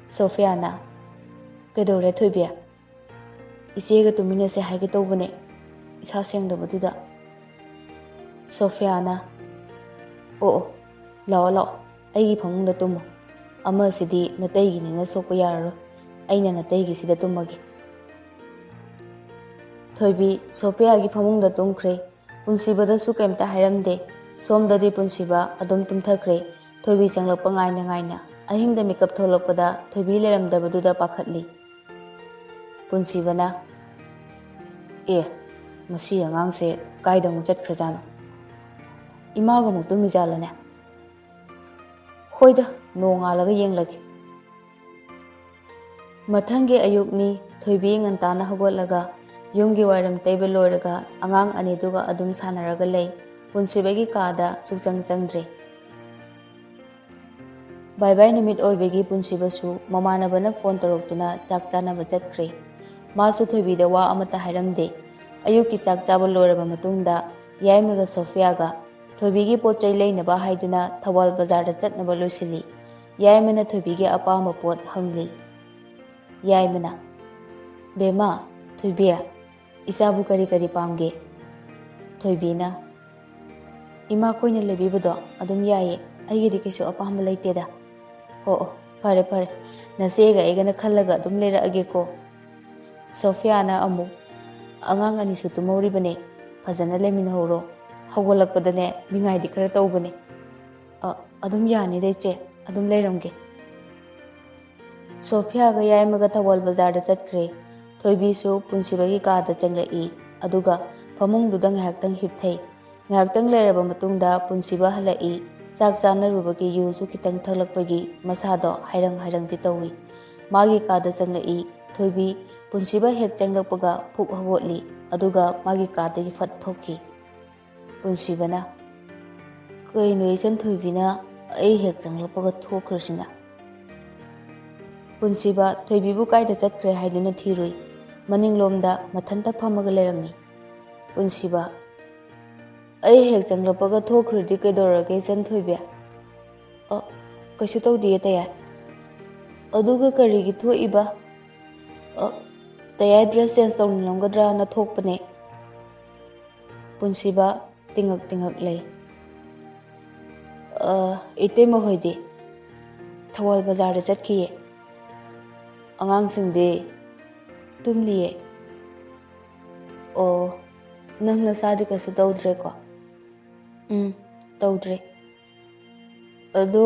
ꯁꯣꯐꯤꯌꯥꯅ, "ꯀꯩꯗꯧꯔꯦ, ꯊꯣꯏꯕꯤ?" "ꯏꯆꯦꯒ ꯇꯨꯃꯤꯟꯅꯁꯦ ꯍꯥꯏꯒꯦ ꯇꯧꯕꯅꯦ, ꯏꯁꯥ ꯁꯦꯡꯗꯕꯗꯨꯗ꯫" ꯁꯣꯐꯤꯌꯥꯅ, "ꯑꯣ, ꯑꯣ, ꯂꯥꯛꯑꯣ, ꯂꯥꯛꯑꯣ, ꯑꯩꯒꯤ ꯐꯃꯨꯡꯗ ꯇꯨꯝꯃꯣ꯫ ꯑꯃꯁꯤꯗꯤ ꯅꯇꯩꯒꯤꯅꯤꯅ ꯁꯣꯛꯄ ꯌꯥꯔꯔꯣꯏ꯫ ꯑꯩꯅ ꯅꯇꯩꯒꯤꯁꯤꯗ ꯇꯨꯝꯃꯒꯦ꯫" ꯊꯣꯏꯕꯤ ꯁꯣꯐꯤꯌꯥꯒꯤ ꯐꯃꯨꯡꯗ ꯇꯨꯝꯈ꯭ꯔꯦ꯫ ꯄꯨꯟꯁꯤꯕꯗꯁꯨ ꯀꯩꯝꯇ ꯍꯥꯏꯔꯝꯗꯦ꯫ ꯁꯣꯝꯗꯗꯤ ꯄꯨꯟꯁꯤꯕ ꯑꯗꯨꯝ ꯇꯨꯝꯊꯈ꯭ꯔꯦ꯫ ꯊꯣꯏꯕꯤ ꯆꯪꯂꯛꯄ ꯉꯥꯏꯅ ꯉꯥꯏꯅ꯫ ꯑꯍꯤꯡꯗ ꯃꯤꯀꯞ ꯊꯣꯛꯂꯛꯄꯗ ꯊꯣꯏꯕꯤ ꯂꯩꯔꯝꯗꯕꯗꯨꯗ ꯄꯥꯈꯠꯂꯤ꯫ ꯄꯨꯟꯁꯤꯕꯅ, "ꯑꯦ, ꯃꯁꯤ ꯑꯉꯥꯡꯁꯦ ꯀꯥꯏꯗ ꯑꯃꯨꯛ ꯆꯠꯈ꯭ꯔꯖꯥꯠꯅꯣ? ꯏꯃꯥꯒ ꯑꯃꯨꯛ ꯇꯨꯝꯃꯤꯖꯥꯠꯂꯅꯦ? ꯍꯣꯏꯗ, ꯅꯣꯡꯉꯥꯜꯂꯒ ꯌꯦꯡꯂꯒꯦ꯫" ꯃꯊꯪꯒꯤ ꯑꯌꯨꯛꯅꯤ꯫ ꯊꯣꯏꯕꯤ ꯉꯟꯇꯥꯅ ꯍꯧꯒꯠꯂꯒ ꯌꯨꯝꯒꯤ ꯋꯥꯏꯔꯝ ꯇꯩꯕ ꯂꯣꯏꯔꯒ ꯑꯉꯥꯡ ꯑꯅꯤꯗꯨꯒ ꯑꯗꯨꯝ ꯁꯥꯟꯅꯔꯒ ꯂꯩ꯫ ꯄꯨꯟꯁꯤꯕꯒꯤ ꯀꯥꯗ ꯁꯨꯛꯆꯪ ꯆꯪꯗ꯭ꯔꯦ꯫ ꯕꯥꯏ ꯕꯥꯏ ꯅꯨꯃꯤꯠ ꯑꯣꯏꯕꯒꯤ ꯄꯨꯟꯁꯤꯕꯁꯨ ꯃꯃꯥꯟꯅꯕꯅ ꯐꯣꯟ ꯇꯧꯔꯛꯇꯨꯅ ꯆꯥꯛ ꯆꯥꯅꯕ ꯆꯠꯈ꯭ꯔꯦ꯫ ꯃꯥꯁꯨ ꯊꯣꯏꯕꯤꯗ ꯋꯥ ꯑꯃꯠꯇ ꯍꯥꯏꯔꯝꯗꯦ꯫ ꯑꯌꯨꯛꯀꯤ ꯆꯥꯛ ꯆꯥꯕ ꯂꯣꯏꯔꯕ ꯃꯇꯨꯡꯗ ꯌꯥꯏꯃꯒ ꯁꯣꯐꯤꯌꯥꯒ ꯊꯣꯏꯕꯤꯒꯤ ꯄꯣꯠ ꯆꯩ ꯂꯩꯅꯕ ꯍꯥꯏꯗꯨꯅ ꯊꯧꯕꯥꯜ ꯕꯖꯥꯔꯗ ꯆꯠꯅꯕ ꯂꯣꯏꯁꯤꯜꯂꯤ꯫ ꯌꯥꯏꯃꯅ ꯊꯣꯏꯕꯤꯒꯤ ꯑꯄꯥꯝꯕ ꯄꯣꯠ ꯍꯪꯂꯤ꯫ ꯌꯥꯏꯃꯅ, "ꯕꯦꯝꯃ, ꯊꯣꯏꯕꯤ, ꯏꯆꯥꯕꯨ ꯀꯔꯤ ꯀꯔꯤ ꯄꯥꯝꯒꯦ?" ꯊꯣꯏꯕꯤꯅ, "ꯏꯃꯥꯈꯣꯏꯅ ꯂꯩꯕꯤꯕꯗꯣ ꯑꯗꯨꯝ ꯌꯥꯏꯌꯦ, ꯑꯩꯒꯤꯗꯤ ꯀꯩꯁꯨ ꯑꯄꯥꯝꯕ ꯂꯩꯇꯦꯗ꯫" "ꯑꯣ, ꯑꯣ, ꯐꯔꯦ, ꯐꯔꯦ, ꯅꯆꯦꯒ ꯑꯩꯒꯅ ꯈꯜꯂꯒ ꯑꯗꯨꯝ ꯂꯩꯔꯛꯑꯒꯦꯀꯣ꯫" ꯁꯣꯐꯤꯌꯥꯅ ꯑꯃꯨꯛ, "ꯑꯉꯥꯡ ꯑꯅꯤꯁꯨ ꯇꯨꯝꯍꯧꯔꯤꯕꯅꯦ, ꯐꯖꯅ ꯂꯩꯃꯤꯟꯅꯍꯧꯔꯣ, ꯍꯧꯒꯠꯂꯛꯄꯗꯅꯦ ꯅꯤꯡꯉꯥꯏꯗꯤ ꯈꯔ ꯇꯧꯕꯅꯦ꯫" "ꯑ, ꯑꯗꯨꯝ ꯌꯥꯅꯤꯗ ꯏꯆꯦ, ꯑꯗꯨꯝ ꯂꯩꯔꯝꯒꯦ꯫" ꯁꯣꯐꯤꯌꯥꯒ ꯌꯥꯏꯃꯒ ꯊꯧꯕꯥꯜ ꯕꯖꯥꯔꯗ ꯆꯠꯈ꯭ꯔꯦ꯫ ꯊꯣꯏꯕꯤꯁꯨ ꯄꯨꯟꯁꯤꯕꯒꯤ ꯀꯥꯗ ꯆꯪꯂꯛꯏ꯫ ꯑꯗꯨꯒ ꯐꯃꯨꯡꯗꯨꯗ ꯉꯥꯏꯍꯥꯛꯇꯪ ꯍꯤꯞꯊꯩ꯫ ꯉꯥꯏꯍꯥꯛꯇꯪ ꯂꯩꯔꯕ ꯃꯇꯨꯡꯗ ꯄꯨꯟꯁꯤꯕ ꯍꯜꯂꯛꯏ꯫ ꯆꯥꯛ ꯆꯥꯅꯔꯨꯕꯒꯤ ꯌꯨꯁꯨ ꯈꯤꯇꯪ ꯊꯛꯂꯛꯄꯒꯤ ꯃꯁꯥꯗꯣ ꯍꯥꯏꯔꯪ ꯍꯥꯏꯔꯪꯗꯤ ꯇꯧꯏ꯫ ꯃꯥꯒꯤ ꯀꯥꯗ ꯆꯪꯂꯛꯏ꯫ ꯊꯣꯏꯕꯤ ꯄꯨꯟꯁꯤꯕ ꯍꯦꯛ ꯆꯪꯂꯛꯄꯒ ꯐꯨꯛ ꯍꯧꯒꯠꯂꯤ꯫ ꯑꯗꯨꯒ ꯃꯥꯒꯤ ꯀꯥꯗꯒꯤ ꯐꯠ ꯊꯣꯛꯈꯤ꯫ ꯄꯨꯟꯁꯤꯕꯅ, "ꯀꯩꯅꯣ ꯏꯆꯟ ꯊꯣꯏꯕꯤꯅ ꯑꯩ ꯍꯦꯛ ꯆꯪꯂꯛꯄꯒ ꯊꯣꯛꯈ꯭ꯔꯤꯁꯤꯅ?" ꯄꯨꯟꯁꯤꯕ ꯊꯣꯏꯕꯤꯕꯨ ꯀꯥꯏꯗ ꯆꯠꯈ꯭ꯔꯦ ꯍꯥꯏꯗꯨꯅ ꯊꯤꯔꯨꯏ꯫ ꯃꯅꯤꯡꯂꯣꯝꯗ ꯃꯊꯟꯇ ꯐꯝꯃꯒ ꯂꯩꯔꯝꯃꯤ꯫ ꯄꯨꯟꯁꯤꯕ, "ꯑꯩ ꯍꯦꯛ ꯆꯪꯂꯛꯄꯒ ꯊꯣꯛꯈ꯭ꯔꯗꯤ ꯀꯩꯗꯧꯔꯒꯦ ꯏꯆꯟ ꯊꯣꯏꯕꯤ?" "ꯑ, ꯀꯩꯁꯨ ꯇꯧꯗꯤꯌꯦ ꯇꯌꯥꯏ꯫" "ꯑꯗꯨꯒ ꯀꯔꯤꯒꯤ ꯊꯣꯛꯏꯕ?" "ꯑ, ꯇꯌꯥꯏ ꯗ꯭ꯔꯦꯁ ꯆꯦꯟꯖ ꯇꯧꯅꯤꯡꯂꯝꯒꯗ꯭ꯔꯥꯅ ꯊꯣꯛꯄꯅꯦ꯫" ꯄꯨꯟꯁꯤꯕ ꯇꯤꯡꯉꯛ ꯇꯤꯡꯉꯛ ꯂꯩ꯫ "ꯑ, ꯏꯇꯩꯃ ꯍꯣꯏꯗꯤ?" "ꯊꯧꯕꯥꯜ ꯕꯖꯥꯔꯗ ꯆꯠꯈꯤꯌꯦ꯫" "ꯑꯉꯥꯡꯁꯤꯡꯗꯤ?" "ꯇꯨꯝꯂꯤꯌꯦ꯫" "ꯑꯣ, ꯅꯪ ꯅꯁꯥꯗꯤ ꯀꯩꯁꯨ ꯇꯧꯗ꯭ꯔꯦꯀꯣ?" "ꯎꯝ, ꯇꯧꯗ꯭ꯔꯦ꯫" "ꯑꯗꯣ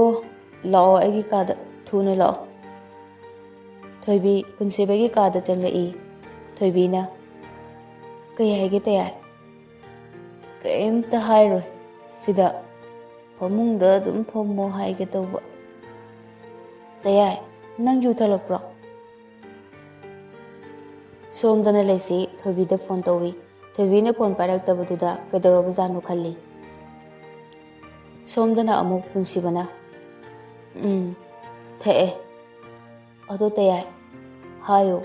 ꯂꯥꯛꯑꯣ ꯑꯩꯒꯤ ꯀꯥꯗ, ꯊꯨꯅ ꯂꯥꯛꯑꯣ꯫" ꯊꯣꯏꯕꯤ ꯄꯨꯟꯁꯤꯕꯒꯤ ꯀꯥꯗ ꯆꯪꯂꯛꯏ꯫ ꯊꯣꯏꯕꯤꯅ, "ꯀꯩ ꯍꯥꯏꯒꯦ ꯇꯌꯥꯏ?" "ꯀꯩꯝꯇ ꯍꯥꯏꯔꯣꯏ, ꯁꯤꯗ ꯐꯃꯨꯡꯗ ꯑꯗꯨꯝ ꯐꯝꯃꯣ ꯍꯥꯏꯒꯦ ꯇꯧꯕ꯫" "ꯇꯌꯥꯏ, ꯅꯪ ꯌꯨ ꯊꯛꯂꯛꯄ꯭ꯔꯣ?" ꯁꯣꯝꯗꯅ ꯂꯩꯁꯤ ꯊꯣꯏꯕꯤꯗ ꯐꯣꯟ ꯇꯧꯏ꯫ ꯊꯣꯏꯕꯤꯅ ꯐꯣꯟ ꯄꯥꯏꯔꯛꯇꯕꯗꯨꯗ ꯀꯩꯗꯧꯔꯕꯖꯥꯠꯅꯣ ꯈꯜꯂꯤ꯫ ꯁꯣꯝꯗꯅ ꯑꯃꯨꯛ ꯄꯨꯟꯁꯤꯕꯅ, "ꯎꯝ, ꯊꯛꯑꯦ꯫" "ꯑꯗꯣ ꯇꯌꯥꯏ, ꯍꯥꯏꯌꯣ,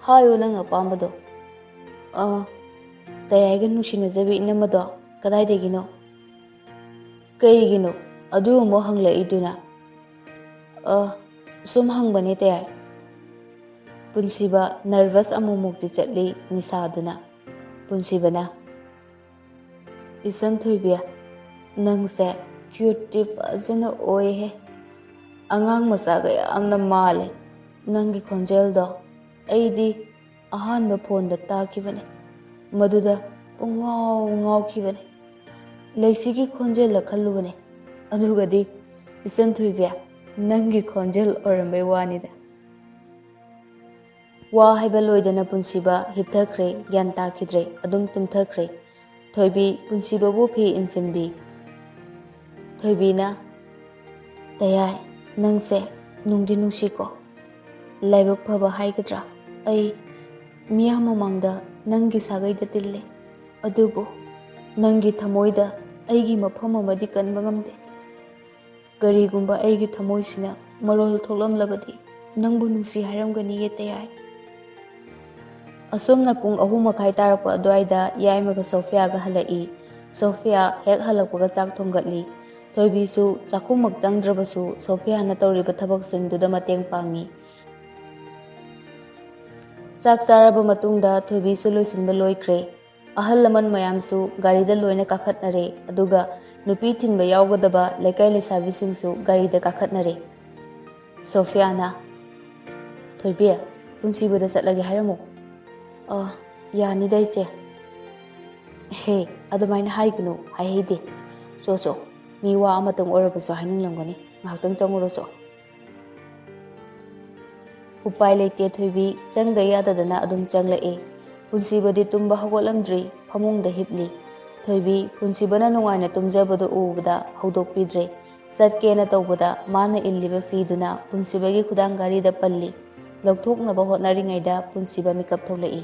ꯍꯥꯏꯌꯣ ꯅꯪ ꯑꯄꯥꯝꯕꯗꯣ꯫" "ꯑ, ꯇꯌꯥꯏꯒ ꯅꯨꯡꯁꯤꯅꯖꯕꯤ ꯏꯅꯝꯃꯗꯣ ꯀꯗꯥꯏꯗꯒꯤꯅꯣ?" "ꯀꯩꯒꯤꯅꯣ ꯑꯗꯨ ꯑꯃꯨꯛ ꯍꯪꯂꯛꯏꯗꯨꯅ?" "ꯑ, ꯁꯨꯝ ꯍꯪꯕꯅꯦ ꯇꯌꯥꯏ꯫" ꯄꯨꯟꯁꯤꯕ ꯅꯔꯚꯁ ꯑꯃꯨꯛꯃꯨꯛꯇꯤ ꯆꯠꯂꯤ ꯅꯤꯁꯥꯗꯨꯅ꯫ ꯄꯨꯟꯁꯤꯕꯅ, "ꯏꯆꯟ ꯊꯣꯏꯕꯤ, ꯅꯪꯁꯦ ꯀ꯭ꯌꯨꯠꯇꯤ ꯐꯖꯅ ꯑꯣꯏꯍꯦ꯫ ꯑꯉꯥꯡ ꯃꯆꯥꯒ ꯌꯥꯝꯅ ꯃꯥꯜꯂꯦ ꯅꯪꯒꯤ ꯈꯣꯟꯖꯦꯜꯗꯣ꯫ ꯑꯩꯗꯤ ꯑꯍꯥꯟꯕ ꯐꯣꯟꯗ ꯇꯥꯈꯤꯕꯅꯦ, ꯃꯗꯨꯗ ꯄꯨꯡꯉꯥꯎ ꯉꯥꯎꯈꯤꯕꯅꯦ꯫ ꯂꯩꯁꯤꯒꯤ ꯈꯣꯟꯖꯦꯜꯂ ꯈꯜꯂꯨꯕꯅꯦ, ꯑꯗꯨꯒꯗꯤ ꯏꯆꯟ ꯊꯣꯏꯕꯤ, ꯅꯪꯒꯤ ꯈꯣꯟꯖꯦꯜ ꯑꯣꯏꯔꯝꯕꯩ ꯋꯥꯅꯤꯗ꯫" ꯋꯥ ꯍꯥꯏꯕ ꯂꯣꯏꯗꯅ ꯄꯨꯟꯁꯤꯕ ꯍꯤꯞꯊꯈ꯭ꯔꯦ, ꯒ꯭ꯌꯥꯟ ꯇꯥꯈꯤꯗ꯭ꯔꯦ, ꯑꯗꯨꯝ ꯇꯨꯝꯊꯈ꯭ꯔꯦ꯫ ꯊꯣꯏꯕꯤ ꯄꯨꯟꯁꯤꯕꯕꯨ ꯐꯤ ꯏꯟꯁꯤꯟꯕꯤ꯫ ꯊꯣꯏꯕꯤꯅ, "ꯇꯌꯥꯏ, ꯅꯪꯁꯦ ꯅꯨꯡꯗꯤ ꯅꯨꯡꯁꯤꯀꯣ꯫ ꯂꯥꯏꯕꯛ ꯐꯕ ꯍꯥꯏꯒꯗ꯭ꯔꯥ, ꯑꯩ ꯃꯤꯌꯥꯝ ꯃꯃꯥꯡꯗ ꯅꯪꯒꯤ ꯁꯥꯒꯩꯗ ꯇꯤꯜꯂꯦ, ꯑꯗꯨꯕꯨ ꯅꯪꯒꯤ ꯊꯃꯣꯏꯗ ꯑꯩꯒꯤ ꯃꯐꯝ ꯑꯃꯗꯤ ꯀꯟꯕ ꯉꯝꯗꯦ꯫ ꯀꯔꯤꯒꯨꯝꯕ ꯑꯩꯒꯤ ꯊꯃꯣꯏꯁꯤꯅ ꯃꯔꯣꯜ ꯊꯣꯛꯂꯝꯂꯕꯗꯤ ꯅꯪꯕꯨ ꯅꯨꯡꯁꯤ ꯍꯥꯏꯔꯝꯒꯅꯤꯌꯦ, ꯇꯌꯥꯏ꯫" ꯑꯁꯨꯝꯅ ꯄꯨꯡ ꯑꯍꯨꯝ ꯃꯈꯥꯏ ꯇꯥꯔꯛꯄ ꯑꯗꯨꯋꯥꯏꯗ ꯌꯥꯏꯃꯒ ꯁꯣꯐꯤꯌꯥꯒ ꯍꯜꯂꯛꯏ꯫ ꯁꯣꯐꯤꯌꯥ ꯍꯦꯛ ꯍꯜꯂꯛꯄꯒ ꯆꯥꯛ ꯊꯣꯡꯒꯠꯂꯤ꯫ ꯊꯣꯏꯕꯤꯁꯨ ꯆꯥꯛꯈꯨꯝꯃꯛ ꯆꯪꯗ꯭ꯔꯕꯁꯨ ꯁꯣꯐꯤꯌꯥꯅ ꯇꯧꯔꯤꯕ ꯊꯕꯛꯁꯤꯡꯗꯨꯗ ꯃꯇꯦꯡ ꯄꯥꯡꯉꯤ꯫ ꯆꯥꯛ ꯆꯥꯔꯕ ꯃꯇꯨꯡꯗ ꯊꯣꯏꯕꯤꯁꯨ ꯂꯣꯏꯁꯤꯟꯕ ꯂꯣꯏꯈ꯭ꯔꯦ꯫ ꯑꯍꯜ ꯂꯃꯟ ꯃꯌꯥꯝꯁꯨ ꯒꯥꯔꯤꯗ ꯂꯣꯏꯅ ꯀꯥꯈꯠꯅꯔꯦ, ꯑꯗꯨꯒ ꯅꯨꯄꯤ ꯊꯤꯟꯕ ꯌꯥꯎꯒꯗꯕ ꯂꯩꯀꯥꯏ ꯂꯩꯁꯥꯕꯤꯁꯤꯡꯁꯨ ꯒꯥꯔꯤꯗ ꯀꯥꯈꯠꯅꯔꯦ꯫ ꯁꯣꯐꯤꯌꯥꯅ, "ꯊꯣꯏꯕꯤ, ꯄꯨꯟꯁꯤꯕꯗ ꯆꯠꯂꯒꯦ ꯍꯥꯏꯔꯝꯃꯨ꯫" "ꯑ, ꯌꯥꯅꯤꯗ ꯏꯆꯦ꯫" "ꯍꯦ, ꯑꯗꯨꯃꯥꯏꯅ ꯍꯥꯏꯒꯅꯨ, ꯍꯥꯏꯍꯩꯗꯦ꯫ ꯆꯣ ꯆꯣ, ꯃꯤ ꯋꯥ ꯑꯃꯇꯪ ꯑꯣꯏꯔꯕꯁꯨ ꯍꯥꯏꯅꯤꯡꯂꯝꯒꯅꯤ꯫ ꯉꯥꯏꯍꯥꯛꯇꯪ ꯆꯪꯉꯨꯔꯣ ꯆꯣ꯫" ꯎꯄꯥꯏ ꯂꯩꯇꯦ ꯊꯣꯏꯕꯤ, ꯆꯪꯗ ꯌꯥꯗꯗꯅ ꯑꯗꯨꯝ ꯆꯪꯂꯛꯏ꯫ ꯄꯨꯟꯁꯤꯕꯗꯤ ꯇꯨꯝꯕ ꯍꯧꯒꯠꯂꯝꯗ꯭ꯔꯤ, ꯐꯃꯨꯡꯗ ꯍꯤꯞꯂꯤ꯫ ꯊꯣꯏꯕꯤ, ꯄꯨꯟꯁꯤꯕꯅ ꯅꯨꯡꯉꯥꯏꯅ ꯇꯨꯝꯖꯕꯗꯨ ꯎꯕꯗ ꯍꯧꯗꯣꯛꯄꯤꯗ꯭ꯔꯦ꯫ ꯆꯠꯀꯦꯅ ꯇꯧꯕꯗ ꯃꯥꯅ ꯏꯜꯂꯤꯕ ꯐꯤꯗꯨꯅ ꯄꯨꯟꯁꯤꯕꯒꯤ ꯈꯨꯗꯥꯡ ꯘꯔꯤꯗ ꯄꯜꯂꯤ꯫ ꯂꯧꯊꯣꯛꯅꯕ ꯍꯣꯠꯅꯔꯤꯉꯩꯗ ꯄꯨꯟꯁꯤꯕ ꯃꯤꯀꯞ ꯊꯣꯛꯂꯛꯏ꯫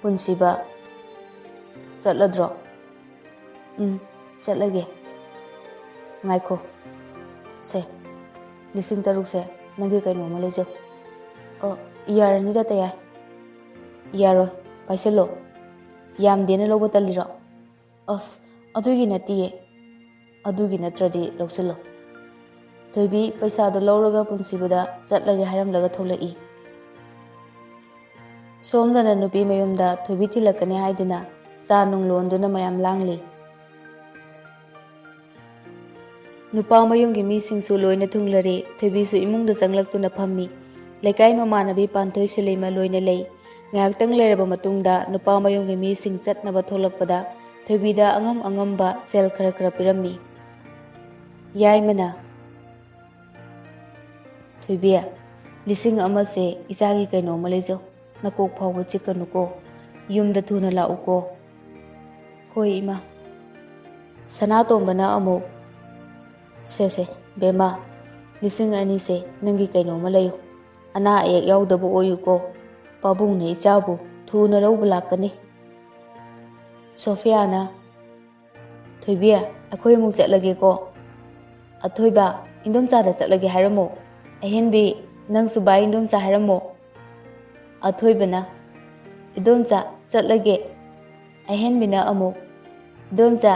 ꯄꯨꯟꯁꯤꯕ, ꯆꯠꯂꯗ꯭ꯔꯣ? "ꯎꯝ, ꯆꯠꯂꯒꯦ꯫ ꯉꯥꯏꯈꯣ꯫ ꯁꯦ, ꯂꯤꯁꯤꯡ ꯇꯔꯨꯛꯁꯦ ꯅꯪꯒꯤ ꯀꯩꯅꯣꯝꯃ ꯂꯩꯖꯧ꯫" "ꯑ, ꯌꯥꯔꯅꯤꯗ, ꯇꯌꯥꯏ꯫" "ꯌꯥꯔꯣꯏ, ꯄꯥꯏꯁꯜꯂꯣ꯫ ꯌꯥꯝꯗꯦꯅ ꯂꯧꯕ ꯇꯜꯂꯤꯔꯣ?" "ꯑꯁ, ꯑꯗꯨꯒꯤ ꯅꯠꯇꯤꯌꯦ꯫ ꯑꯗꯨꯒꯤ ꯅꯠꯇ꯭ꯔꯗꯤ ꯂꯧꯁꯤꯜꯂꯣ꯫" ꯊꯣꯏꯕꯤ ꯄꯩꯁꯥꯗꯣ ꯂꯧꯔꯒ ꯄꯨꯟꯁꯤꯕꯗ ꯆꯠꯂꯒꯦ ꯍꯥꯏꯔꯝꯂꯒ ꯊꯣꯛꯂꯛꯏ꯫ ꯁꯣꯝꯗꯅ ꯅꯨꯄꯤ ꯃꯌꯨꯝꯗ ꯊꯣꯏꯕꯤ ꯊꯤꯜꯂꯛꯀꯅꯤ ꯍꯥꯏꯗꯨꯅ ꯆꯥ ꯅꯨꯡ ꯂꯣꯟꯗꯨꯅ ꯃꯌꯥꯝ ꯂꯥꯡꯂꯤ꯫ ꯅꯨꯄꯥ ꯃꯌꯨꯝꯒꯤ ꯃꯤꯁꯤꯡꯁꯨ ꯂꯣꯏꯅ ꯊꯨꯡꯂꯔꯦ꯫ ꯊꯣꯏꯕꯤꯁꯨ ꯏꯃꯨꯡꯗ ꯆꯪꯂꯛꯇꯨꯅ ꯐꯝꯃꯤ꯫ ꯂꯩꯀꯥꯏ ꯃꯃꯥꯟꯅꯕꯤ ꯄꯥꯟꯊꯣꯏ ꯁꯤꯂꯩꯃ ꯂꯣꯏꯅ ꯂꯩ꯫ ꯉꯥꯏꯍꯥꯛꯇꯪ ꯂꯩꯔꯕ ꯃꯇꯨꯡꯗ ꯅꯨꯄꯥ ꯃꯌꯨꯝꯒꯤ ꯃꯤꯁꯤꯡ ꯆꯠꯅꯕ ꯊꯣꯛꯂꯛꯄꯗ ꯊꯣꯏꯕꯤꯗ ꯑꯉꯝ ꯑꯉꯝꯕ ꯁꯦꯜ ꯈꯔ ꯈꯔ ꯄꯤꯔꯝꯃꯤ꯫ ꯌꯥꯏꯃꯅ, "ꯊꯣꯏꯕꯤ, ꯂꯤꯁꯤꯡ ꯑꯃꯁꯦ ꯏꯆꯥꯒꯤ ꯀꯩꯅꯣꯝꯃ ꯂꯩꯖꯧ꯫ ꯅꯀꯣꯛ ꯐꯥꯎꯕ ꯆꯤꯛꯀꯅꯨꯀꯣ꯫ ꯌꯨꯝꯗ ꯊꯨꯅ ꯂꯥꯛꯎꯀꯣ꯫ ꯍꯣꯏ ꯏꯃꯥ꯫ ꯁꯅꯥꯇꯣꯝꯕꯅ ꯑꯃꯨꯛ, "ꯁꯦ ꯁꯦ, ꯕꯦꯝꯃ, ꯂꯤꯁꯤꯡ ꯑꯅꯤꯁꯦ ꯅꯪꯒꯤ ꯀꯩꯅꯣꯝꯃ ꯂꯩꯌꯨ꯫ ꯑꯅꯥ ꯑꯌꯦꯛ ꯌꯥꯎꯗꯕ ꯑꯣꯏꯌꯨꯀꯣ꯫ ꯄꯥꯕꯨꯡꯅ ꯏꯆꯥꯕꯨ ꯊꯨꯅ ꯂꯧꯕ ꯂꯥꯛꯀꯅꯤ꯫" ꯁꯣꯐꯤꯌꯥꯅ, "ꯊꯣꯏꯕꯤ, ꯑꯩꯈꯣꯏ ꯑꯃꯨꯛ ꯆꯠꯂꯒꯦꯀꯣ꯫" "ꯑꯊꯣꯏꯕ, ꯏꯟꯗꯣꯝꯆꯥꯗ ꯆꯠꯂꯒꯦ ꯍꯥꯏꯔꯝꯃꯣ꯫" "ꯑꯍꯦꯟꯕꯤ, ꯅꯪꯁꯨ ꯕꯥꯏ ꯏꯟꯗꯣꯝꯆꯥ ꯍꯥꯏꯔꯝꯃꯣ꯫" ꯑꯊꯣꯏꯕꯅ, "ꯏꯗꯣꯝꯆꯥ, ꯆꯠꯂꯒꯦ꯫" ꯑꯍꯦꯟꯕꯤꯅ ꯑꯃꯨꯛ, "ꯏꯗꯣꯝꯆꯥ,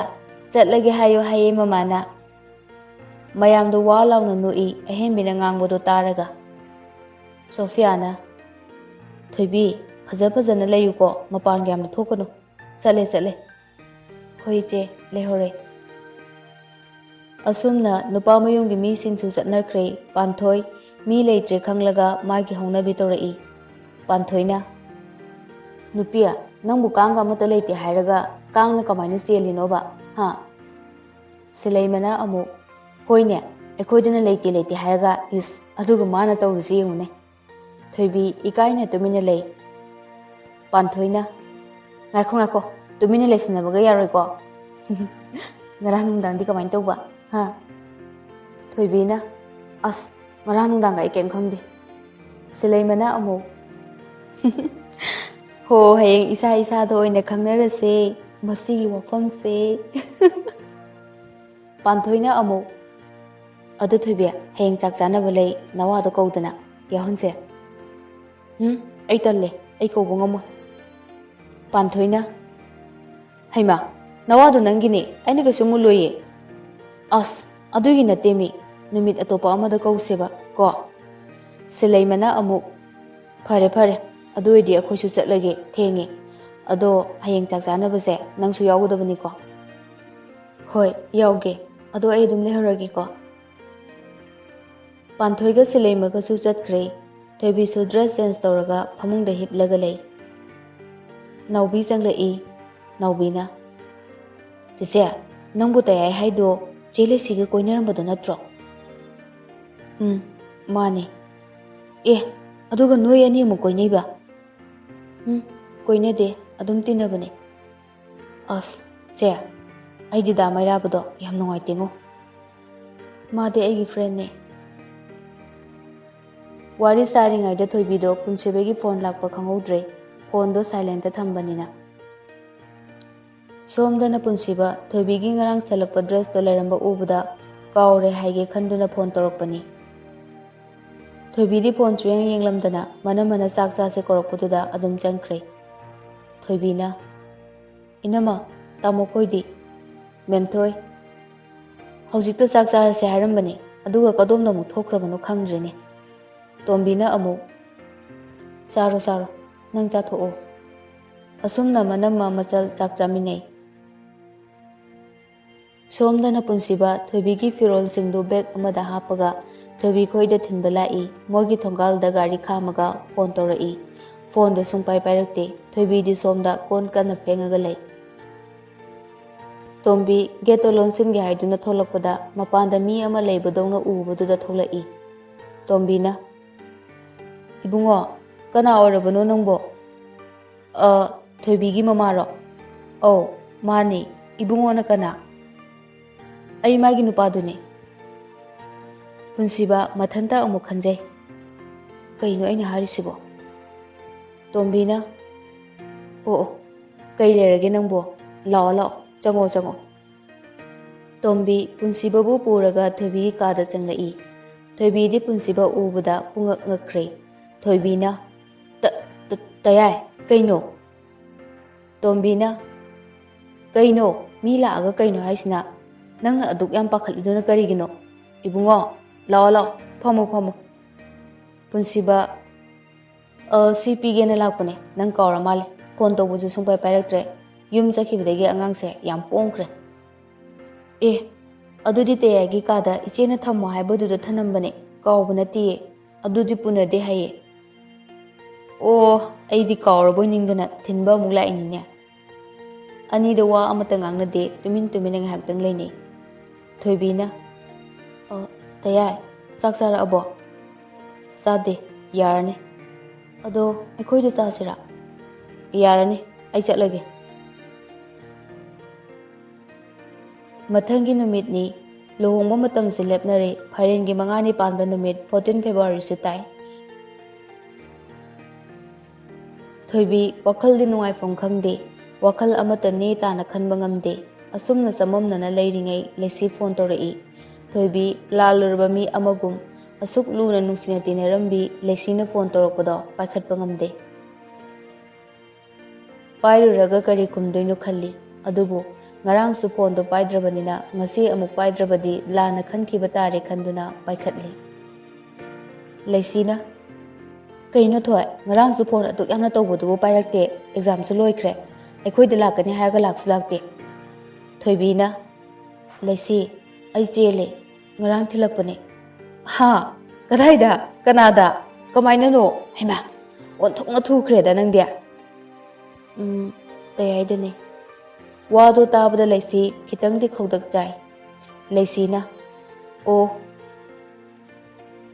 ꯆꯠꯂꯒꯦ ꯍꯥꯏꯌꯣ ꯍꯥꯏꯌꯦ ꯃꯃꯥꯅ꯫" ꯃꯌꯥꯝꯗꯣ ꯋꯥ ꯂꯥꯎꯅ ꯅꯣꯛꯏ, ꯑꯍꯦꯟꯕꯤꯅ ꯉꯥꯡꯕꯗꯣ ꯇꯥꯔꯒ꯫ ꯁꯣꯐꯤꯌꯥꯅ, "ꯊꯣꯏꯕꯤ, ꯐꯖ ꯐꯖꯅ ꯂꯩꯌꯨꯀꯣ, ꯃꯄꯥꯟꯒ ꯌꯥꯝꯅ ꯊꯣꯛꯀꯅꯨ꯫ ꯆꯠꯂꯦ, ꯆꯠꯂꯦ꯫" "ꯍꯣꯏ ꯏꯆꯦ, ꯂꯩꯍꯧꯔꯦ꯫" ꯑꯁꯨꯝꯅ ꯅꯨꯄꯥ ꯃꯌꯨꯝꯒꯤ ꯃꯤꯁꯤꯡꯁꯨ ꯆꯠꯅꯈ꯭ꯔꯦ꯫ ꯄꯥꯟꯊꯣꯏ ꯃꯤ ꯂꯩꯇ꯭ꯔꯦ ꯈꯪꯂꯒ ꯃꯥꯒꯤ ꯍꯧꯅꯕꯤ ꯇꯧꯔꯛꯏ꯫ ꯄꯥꯟꯊꯣꯏꯅ, "ꯅꯨꯄꯤ, ꯅꯪꯕꯨ ꯀꯥꯡꯒ ꯑꯃꯠꯇ ꯂꯩꯇꯦ ꯍꯥꯏꯔꯒ ꯀꯥꯡꯅ ꯀꯃꯥꯏꯅ ꯆꯦꯜꯂꯤꯅꯣꯕ, ꯍꯥ?" ꯁꯤꯂꯩꯃꯅ ꯑꯃꯨꯛ, "ꯍꯣꯏꯅꯦ, ꯑꯩꯈꯣꯏꯗꯅ ꯂꯩꯇꯦ ꯂꯩꯇꯦ ꯍꯥꯏꯔꯒ, ꯏꯁ, ꯑꯗꯨꯒ ꯃꯥꯅ ꯇꯧꯔꯤꯁꯤ ꯌꯦꯡꯉꯨꯅꯦ꯫" ꯊꯣꯏꯕꯤ ꯏꯀꯥꯏꯅ ꯇꯨꯃꯤꯟꯅ ꯂꯩ꯫ ꯄꯥꯟꯊꯣꯏꯅ, "ꯉꯥꯏꯈꯣ, ꯉꯥꯏꯈꯣ, ꯇꯨꯃꯤꯟꯅ ꯂꯩꯁꯤꯟꯅꯕꯒ ꯌꯥꯔꯣꯏꯀꯣ꯫" "ꯉꯔꯥꯡ ꯅꯨꯡꯗꯥꯡꯗꯤ ꯀꯃꯥꯏꯅ ꯇꯧꯕ, ꯍꯥ?" ꯊꯣꯏꯕꯤꯅ, "ꯑꯁ, ꯉꯔꯥꯡ ꯅꯨꯡꯗꯥꯡꯒ ꯑꯩ ꯀꯩꯝ ꯈꯪꯗꯦ꯫" ꯁꯤꯂꯩꯃꯅ ꯑꯃꯨꯛ, "ꯍꯣ, ꯍꯌꯦꯡ ꯏꯁꯥ ꯏꯁꯥꯗ ꯑꯣꯏꯅ ꯈꯪꯅꯔꯁꯦ ꯃꯁꯤꯒꯤ ꯋꯥꯐꯝꯁꯦ꯫" ꯄꯥꯟꯊꯣꯏꯅ ꯑꯃꯨꯛ, "ꯑꯗꯨ ꯊꯣꯏꯕꯤ, ꯍꯌꯦꯡ ꯆꯥꯛ ꯆꯥꯅꯕ ꯂꯩ, ꯅꯋꯥꯗꯣ ꯀꯧꯗꯅ ꯌꯥꯎꯍꯟꯁꯦ꯫" "ꯎꯝ, ꯑꯩ ꯇꯜꯂꯦ, ꯑꯩ ꯀꯧꯕ ꯉꯝꯃꯣꯏ꯫" ꯄꯥꯟꯊꯣꯏꯅ, "ꯍꯩꯃꯥ, ꯅꯋꯥꯗꯣ ꯅꯪꯒꯤꯅꯦ, ꯑꯩꯅ ꯀꯩꯁꯨ ꯃꯨꯜꯂꯣꯏꯌꯦ꯫" "ꯑꯁ, ꯑꯗꯨꯒꯤ ꯅꯠꯇꯦꯃꯤ, ꯅꯨꯃꯤꯠ ꯑꯇꯣꯞꯄ ꯑꯃꯗ ꯀꯧꯁꯦꯕ ꯀꯣ꯫" ꯁꯤꯂꯩꯃꯅ ꯑꯃꯨꯛ, "ꯐꯔꯦ, ꯐꯔꯦ, ꯑꯗꯨ ꯑꯣꯏꯗꯤ ꯑꯩꯈꯣꯏꯁꯨ ꯆꯠꯂꯒꯦ, ꯊꯦꯡꯉꯦ꯫ ꯑꯗꯣ ꯍꯌꯦꯡ ꯆꯥꯛ ꯆꯥꯅꯕꯁꯦ ꯅꯪꯁꯨ ꯌꯥꯎꯒꯗꯕꯅꯤꯀꯣ꯫" "ꯍꯣꯏ, ꯌꯥꯎꯒꯦ꯫ ꯑꯗꯣ ꯑꯩ ꯑꯗꯨꯝ ꯂꯩꯍꯧꯔꯒꯦꯀꯣ꯫" ꯄꯥꯟꯊꯣꯏꯒ ꯁꯤꯂꯩꯃꯒꯁꯨ ꯆꯠꯈ꯭ꯔꯦ꯫ ꯊꯣꯏꯕꯤꯁꯨ dress change ꯇꯧꯔꯒ ꯐꯃꯨꯡꯗ ꯍꯤꯞꯂꯒ ꯂꯩ꯫ ꯅꯥꯎꯕꯤ ꯆꯪꯂꯛꯏ꯫ ꯅꯥꯎꯕꯤꯅ, "ꯆꯦꯆꯦ, ꯅꯪꯕꯨ ꯇꯌꯥꯏ ꯍꯥꯏꯗꯣ ꯆꯦ ꯂꯩꯁꯤꯒ ꯀꯣꯏꯅꯔꯝꯕꯗꯣ ꯅꯠꯇ꯭ꯔꯣ?" "ꯎꯝ, ꯃꯥꯅꯦ꯫" ꯑꯦ, ꯑꯗꯨꯒ ꯅꯣꯏ ꯑꯅꯤ ꯑꯃꯨꯛ ꯀꯣꯏꯅꯩꯕ? ꯎꯝ, ꯀꯣꯏꯅꯗꯦ, ꯑꯗꯨꯝ ꯇꯤꯟꯅꯕꯅꯦ꯫ ꯑꯁ, ꯆꯦ, ꯑꯩꯗꯤ ꯗꯥ ꯃꯩꯔꯥꯕꯗꯣ ꯌꯥꯝ ꯅꯨꯡꯉꯥꯏꯇꯦꯉꯣ꯫ ꯃꯥꯗꯤ ꯑꯩꯒꯤ friendꯅꯦ꯫ ꯋꯥꯔꯤ ꯁꯥꯔꯤꯉꯩꯗ ꯊꯣꯏꯕꯤꯗꯣ ꯄꯨꯟꯁꯤꯕꯒꯤ phone ꯂꯥꯛꯄ ꯈꯪꯍꯧꯗ꯭ꯔꯦ, phoneꯗꯣ silentꯇ ꯊꯝꯕꯅꯤꯅ꯫ ꯁꯣꯝꯗꯅ ꯄꯨꯟꯁꯤꯕ ꯊꯣꯏꯕꯤꯒꯤ ꯉꯔꯥꯡ ꯁꯦꯠꯂꯛꯄ dressꯇꯣ ꯂꯩꯔꯝꯕ ꯎꯕꯗ ꯀꯥꯎꯔꯦ ꯍꯥꯏꯒꯦ ꯈꯟꯗꯨꯅ phone ꯇꯧꯔꯛꯄꯅꯤ꯫ ꯊꯣꯏꯕꯤꯗꯤ phone ꯁꯨꯌꯦꯡ ꯌꯦꯡꯂꯝꯗꯅ ꯃꯅꯝꯃꯅ ꯆꯥꯛ ꯆꯥꯁꯦ ꯀꯧꯔꯛꯄꯗꯨꯗ ꯑꯗꯨꯝ ꯆꯪꯈ꯭ꯔꯦ꯫ ꯊꯣꯏꯕꯤꯅ, "ꯏꯅꯝꯃ, ꯇꯥꯃꯣ ꯈꯣꯏꯗꯤ?" "ꯃꯦꯝꯊꯣꯏ, ꯍꯧꯖꯤꯛꯇ ꯆꯥꯛ ꯆꯥꯔꯁꯦ ꯍꯥꯏꯔꯝꯕꯅꯦ, ꯑꯗꯨꯒ ꯀꯗꯣꯝꯗ ꯑꯃꯨꯛ ꯊꯣꯛꯈ꯭ꯔꯕꯅꯣ ꯈꯪꯗ꯭ꯔꯦꯅꯦ꯫" ꯇꯣꯝꯕꯤꯅ ꯑꯃꯨꯛ, "ꯆꯥꯔꯣ, ꯆꯥꯔꯣ, ꯅꯪ ꯆꯥꯊꯣꯛꯑꯣ꯫" ꯑꯁꯨꯝꯅ ꯃꯅꯝꯃ ꯃꯆꯜ ꯆꯥꯛ ꯆꯥꯃꯤꯟꯅꯩ꯫ ꯁꯣꯝꯗꯅ ꯄꯨꯟꯁꯤꯕ ꯊꯣꯏꯕꯤꯒꯤ ꯐꯤꯔꯣꯜꯁꯤꯡꯗꯨ bag ꯑꯃꯗ ꯍꯥꯞꯄꯒ ꯊꯣꯏꯕꯤ ꯈꯣꯏꯗ ꯊꯤꯟꯕ ꯂꯥꯛꯏ꯫ ꯃꯣꯏꯒꯤ ꯊꯣꯡꯒꯥꯜꯗ ꯒꯥꯔꯤ ꯈꯥꯝꯃꯒ phone ꯇꯧꯔꯛꯏ꯫ Phoneꯗꯣ ꯁꯨꯡꯄꯥꯏ ꯄꯥꯏꯔꯛꯇꯦ꯫ ꯊꯣꯏꯕꯤꯗꯤ ꯁꯣꯝꯗ ꯀꯣꯟ ꯀꯟꯅ ꯐꯦꯡꯉꯒ ꯂꯩ꯫ ꯇꯣꯝꯕꯤ gateꯇꯣ ꯂꯣꯟꯁꯤꯟꯒꯦ ꯍꯥꯏꯗꯨꯅ ꯊꯣꯛꯂꯛꯄꯗ ꯃꯄꯥꯟꯗ ꯃꯤ ꯑꯃ ꯂꯩꯕꯗꯧꯅ ꯎꯕꯗꯨꯗ ꯊꯣꯛꯂꯛꯏ꯫ ꯇꯣꯝꯕꯤꯅ, "ꯏꯕꯨꯡꯉꯣ, ꯀꯅꯥ ꯑꯣꯏꯔꯕꯅꯣ ꯅꯪꯕꯣ?" "ꯑ, ꯊꯣꯏꯕꯤꯒꯤ ꯃꯃꯥꯔꯣ?" "ꯑꯧ, ꯃꯥꯅꯦ꯫ ꯏꯕꯨꯡꯉꯣꯅ ꯀꯅꯥ?" "ꯑꯩ ꯃꯥꯒꯤ ꯅꯨꯄꯥꯗꯨꯅꯦ꯫" ꯄꯨꯟꯁꯤꯕ ꯃꯊꯟꯇ ꯑꯃꯨꯛ ꯈꯟꯖꯩ꯫ "ꯀꯩꯅꯣ ꯑꯩꯅ ꯍꯥꯏꯔꯤꯁꯤꯕꯣ?" ꯇꯣꯝꯕꯤꯅ, "ꯑꯣ, ꯑꯣ, ꯀꯩ ꯂꯩꯔꯒꯦ ꯅꯪꯕꯣ? ꯂꯥꯛꯑꯣ, ꯂꯥꯛꯑꯣ, ꯆꯪꯉꯣ, ꯆꯪꯉꯣ꯫" ꯇꯣꯝꯕꯤ ꯄꯨꯟꯁꯤꯕꯕꯨ ꯄꯨꯔꯒ ꯊꯣꯏꯕꯤꯒꯤ ꯀꯥꯗ ꯆꯪꯂꯛꯏ꯫ ꯊꯣꯏꯕꯤꯗꯤ ꯄꯨꯟꯁꯤꯕ ꯎꯕꯗ ꯄꯨꯡꯉꯛ ꯉꯛꯈ꯭ꯔꯦ꯫ ꯊꯣꯏꯕꯤꯅ, "ꯇ-, ꯇ-, ꯇꯌꯥꯏ, ꯀꯩꯅꯣ?" ꯇꯣꯝꯕꯤꯅ, "ꯀꯩꯅꯣ? ꯃꯤ ꯂꯥꯛꯑꯒ ꯀꯩꯅꯣ ꯍꯥꯏꯁꯤꯅ? ꯅꯪꯅ ꯑꯗꯨꯛ ꯌꯥꯝ ꯄꯥꯈꯠꯂꯤꯗꯨꯅ ꯀꯔꯤꯒꯤꯅꯣ? ꯏꯕꯨꯡꯉꯣ, ꯂꯥꯛꯑꯣ, ꯂꯥꯛꯑꯣ, ꯐꯝꯃꯣ, ꯐꯝꯃꯣ꯫" ꯄꯨꯟꯁꯤꯕ, "ꯑ, ꯁꯤ ꯄꯤꯒꯦꯅ ꯂꯥꯛꯄꯅꯦ, ꯅꯪ ꯀꯥꯎꯔ ꯃꯥꯜꯂꯦ꯫ Phone ꯇꯧꯕꯁꯨ ꯁꯨꯡꯄꯥꯏ ꯄꯥꯏꯔꯛꯇ꯭ꯔꯦ꯫ ꯌꯨꯝ ꯆꯠꯈꯤꯕꯗꯒꯤ ꯑꯉꯥꯡꯁꯦ ꯌꯥꯝ ꯄꯣꯡꯈ꯭ꯔꯦ꯫" "ꯑꯦ, ꯑꯗꯨꯗꯤ ꯇꯌꯥꯏꯒꯤ ꯀꯥꯗ ꯏꯆꯦꯅ ꯊꯝꯃꯣ ꯍꯥꯏꯕꯗꯨꯗ ꯊꯅꯝꯕꯅꯦ, ꯀꯥꯎꯕ ꯅꯠꯇꯤꯌꯦ꯫ ꯑꯗꯨꯗꯤ ꯄꯨꯅꯗꯦ ꯍꯥꯏꯌꯦ꯫" "ꯑꯣ, ꯑꯩꯗꯤ ꯀꯥꯎꯔꯕꯣꯏ ꯅꯤꯡꯗꯅ ꯊꯤꯟꯕ ꯑꯃꯨꯛ ꯂꯥꯛꯏꯅꯤꯅꯦ꯫" ꯑꯅꯤꯗꯣ ꯋꯥ ꯑꯃꯠꯇ ꯉꯥꯡꯅꯗꯦ, ꯇꯨꯃꯤꯟ ꯇꯨꯃꯤꯟꯅ ꯉꯥꯏꯍꯥꯛꯇꯪ ꯂꯩꯅꯩ꯫ ꯊꯣꯏꯕꯤꯅ, "ꯑ, ꯇꯌꯥꯏ, ꯆꯥꯛ ꯆꯥꯔꯛꯑꯕꯣ?" "ꯆꯥꯗꯦ, "ꯌꯥꯔꯅꯤ꯫ ꯑꯗꯣ ꯑꯩꯈꯣꯏꯗ ꯆꯥꯁꯤꯔꯥ?" "ꯌꯥꯔꯅꯤ, ꯑꯩ ꯆꯠꯂꯒꯦ꯫" ꯃꯊꯪꯒꯤ ꯅꯨꯃꯤꯠꯅꯤ꯫ ꯂꯨꯍꯣꯡꯕ ꯃꯇꯝꯁꯨ ꯂꯦꯞꯅꯔꯦ꯫ ꯐꯥꯏꯔꯦꯟꯒꯤ ꯃꯉꯥꯅꯤ ꯄꯥꯟꯕ ꯅꯨꯃꯤꯠ, fourteen Februaryꯁꯨ ꯇꯥꯏ꯫ ꯊꯣꯏꯕꯤ ꯋꯥꯈꯜꯗꯤ ꯅꯨꯡꯉꯥꯏꯐꯝ ꯈꯪꯗꯦ꯫ ꯋꯥꯈꯜ ꯑꯃꯠꯇ ꯅꯦ ꯇꯥꯅ ꯈꯟꯕ ꯉꯝꯗꯦ꯫ ꯑꯁꯨꯝꯅ ꯆꯃꯝꯅꯅ ꯂꯩꯔꯤꯉꯩ ꯂꯩꯁꯤ ꯐꯣꯟ ꯇꯧꯔꯛꯏ꯫ ꯊꯣꯏꯕꯤ ꯂꯥꯜꯂꯨꯔꯕ ꯃꯤ ꯑꯃꯒꯨꯝ, ꯑꯁꯨꯛ ꯂꯨꯅ ꯅꯨꯡꯁꯤꯅ ꯇꯤꯟꯅꯔꯝꯕꯤ ꯂꯩꯁꯤꯅ ꯐꯣꯟ ꯇꯧꯔꯛꯄꯗꯣ ꯄꯥꯏꯈꯠꯄ ꯉꯝꯗꯦ꯫ ꯄꯥꯏꯔꯨꯔꯒ ꯀꯔꯤ ꯈꯨꯝꯗꯣꯏꯅꯣ ꯈꯜꯂꯤ꯫ ꯑꯗꯨꯕꯨ ꯉꯔꯥꯡꯁꯨ ꯐꯣꯟꯗꯣ ꯄꯥꯏꯗ꯭ꯔꯕꯅꯤꯅ ꯉꯁꯤ ꯑꯃꯨꯛ ꯄꯥꯏꯗ꯭ꯔꯕꯗꯤ ꯂꯥꯟꯅ ꯈꯟꯈꯤꯕ ꯇꯥꯔꯦ ꯈꯟꯗꯨꯅ ꯄꯥꯏꯈꯠꯂꯤ꯫ ꯂꯩꯁꯤꯅ, "ꯀꯩꯅꯣ ꯊꯣꯏ, ꯉꯔꯥꯡꯁꯨ ꯐꯣꯟ ꯑꯗꯨꯛ ꯌꯥꯝꯅ ꯇꯧꯕꯗꯨꯕꯨ ꯄꯥꯏꯔꯛꯇꯦ? ꯑꯦꯛꯖꯥꯝꯁꯨ ꯂꯣꯏꯈ꯭ꯔꯦ꯫ ꯑꯩꯈꯣꯏꯗ ꯂꯥꯛꯀꯅꯤ ꯍꯥꯏꯔꯒ ꯂꯥꯛꯁꯨ ꯂꯥꯛꯇꯦ꯫" ꯊꯣꯏꯕꯤꯅ, "ꯂꯩꯁꯤ, ꯑꯩ ꯆꯦꯜꯂꯦ꯫ ꯉꯔꯥꯡ ꯊꯤꯜꯂꯛꯄꯅꯦ꯫" "ꯍꯥ? ꯀꯗꯥꯏꯗ? ꯀꯅꯥꯗ? ꯀꯃꯥꯏꯅꯅꯣ? ꯍꯩꯃꯥ, ꯑꯣꯟꯊꯣꯛꯅ ꯊꯨꯈ꯭ꯔꯦꯗ ꯅꯪꯗꯤ꯫" "ꯎꯝ, ꯇꯌꯥꯏꯗꯅꯦ꯫" ꯋꯥꯗꯣ ꯇꯥꯕꯗ ꯂꯩꯁꯤ ꯈꯤꯇꯪꯗꯤ ꯈꯧꯗꯛ ꯆꯥꯏ꯫ ꯂꯩꯁꯤꯅ, "ꯑꯣ꯫"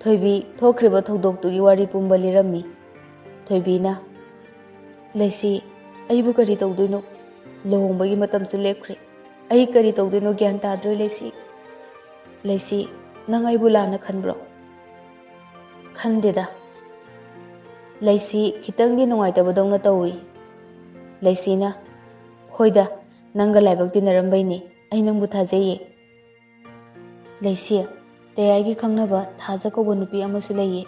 ꯊꯣꯏꯕꯤ ꯊꯣꯛꯈ꯭ꯔꯤꯕ ꯊꯧꯗꯣꯛꯇꯨꯒꯤ ꯋꯥꯔꯤ ꯄꯨꯝꯕ ꯂꯤꯔꯝꯃꯤ꯫ ꯊꯣꯏꯕꯤꯅ, "ꯂꯩꯁꯤ, ꯑꯩꯕꯨ ꯀꯔꯤ ꯇꯧꯗꯣꯏꯅꯣ? ꯂꯨꯍꯣꯡꯕꯒꯤ ꯃꯇꯝꯁꯨ ꯂꯦꯞꯈ꯭ꯔꯦ꯫ ꯑꯩ ꯀꯔꯤ ꯇꯧꯗꯣꯏꯅꯣ ꯒ꯭ꯌꯥꯟ ꯇꯥꯗ꯭ꯔꯦ, ꯂꯩꯁꯤ꯫ ꯂꯩꯁꯤ, ꯅꯪ ꯑꯩꯕꯨ ꯂꯥꯟꯅ ꯈꯟꯕ꯭ꯔꯣ?" "ꯈꯟꯗꯦꯗ꯫" ꯂꯩꯁꯤ ꯈꯤꯇꯪꯗꯤ ꯅꯨꯡꯉꯥꯏꯇꯕꯗꯧꯅ ꯇꯧꯏ꯫ ꯂꯩꯁꯤꯅ, "ꯍꯣꯏꯗ, ꯅꯪꯒ ꯂꯥꯏꯕꯛ ꯇꯤꯟꯅꯔꯝꯕꯩꯅꯦ꯫ ꯑꯩ ꯅꯪꯕꯨ ꯊꯥꯖꯩꯌꯦ꯫" "ꯂꯩꯁꯤ, ꯇꯌꯥꯏꯒꯤ ꯈꯪꯅꯕ ꯊꯥꯖ ꯀꯧꯕ ꯅꯨꯄꯤ ꯑꯃꯁꯨ ꯂꯩꯌꯦ꯫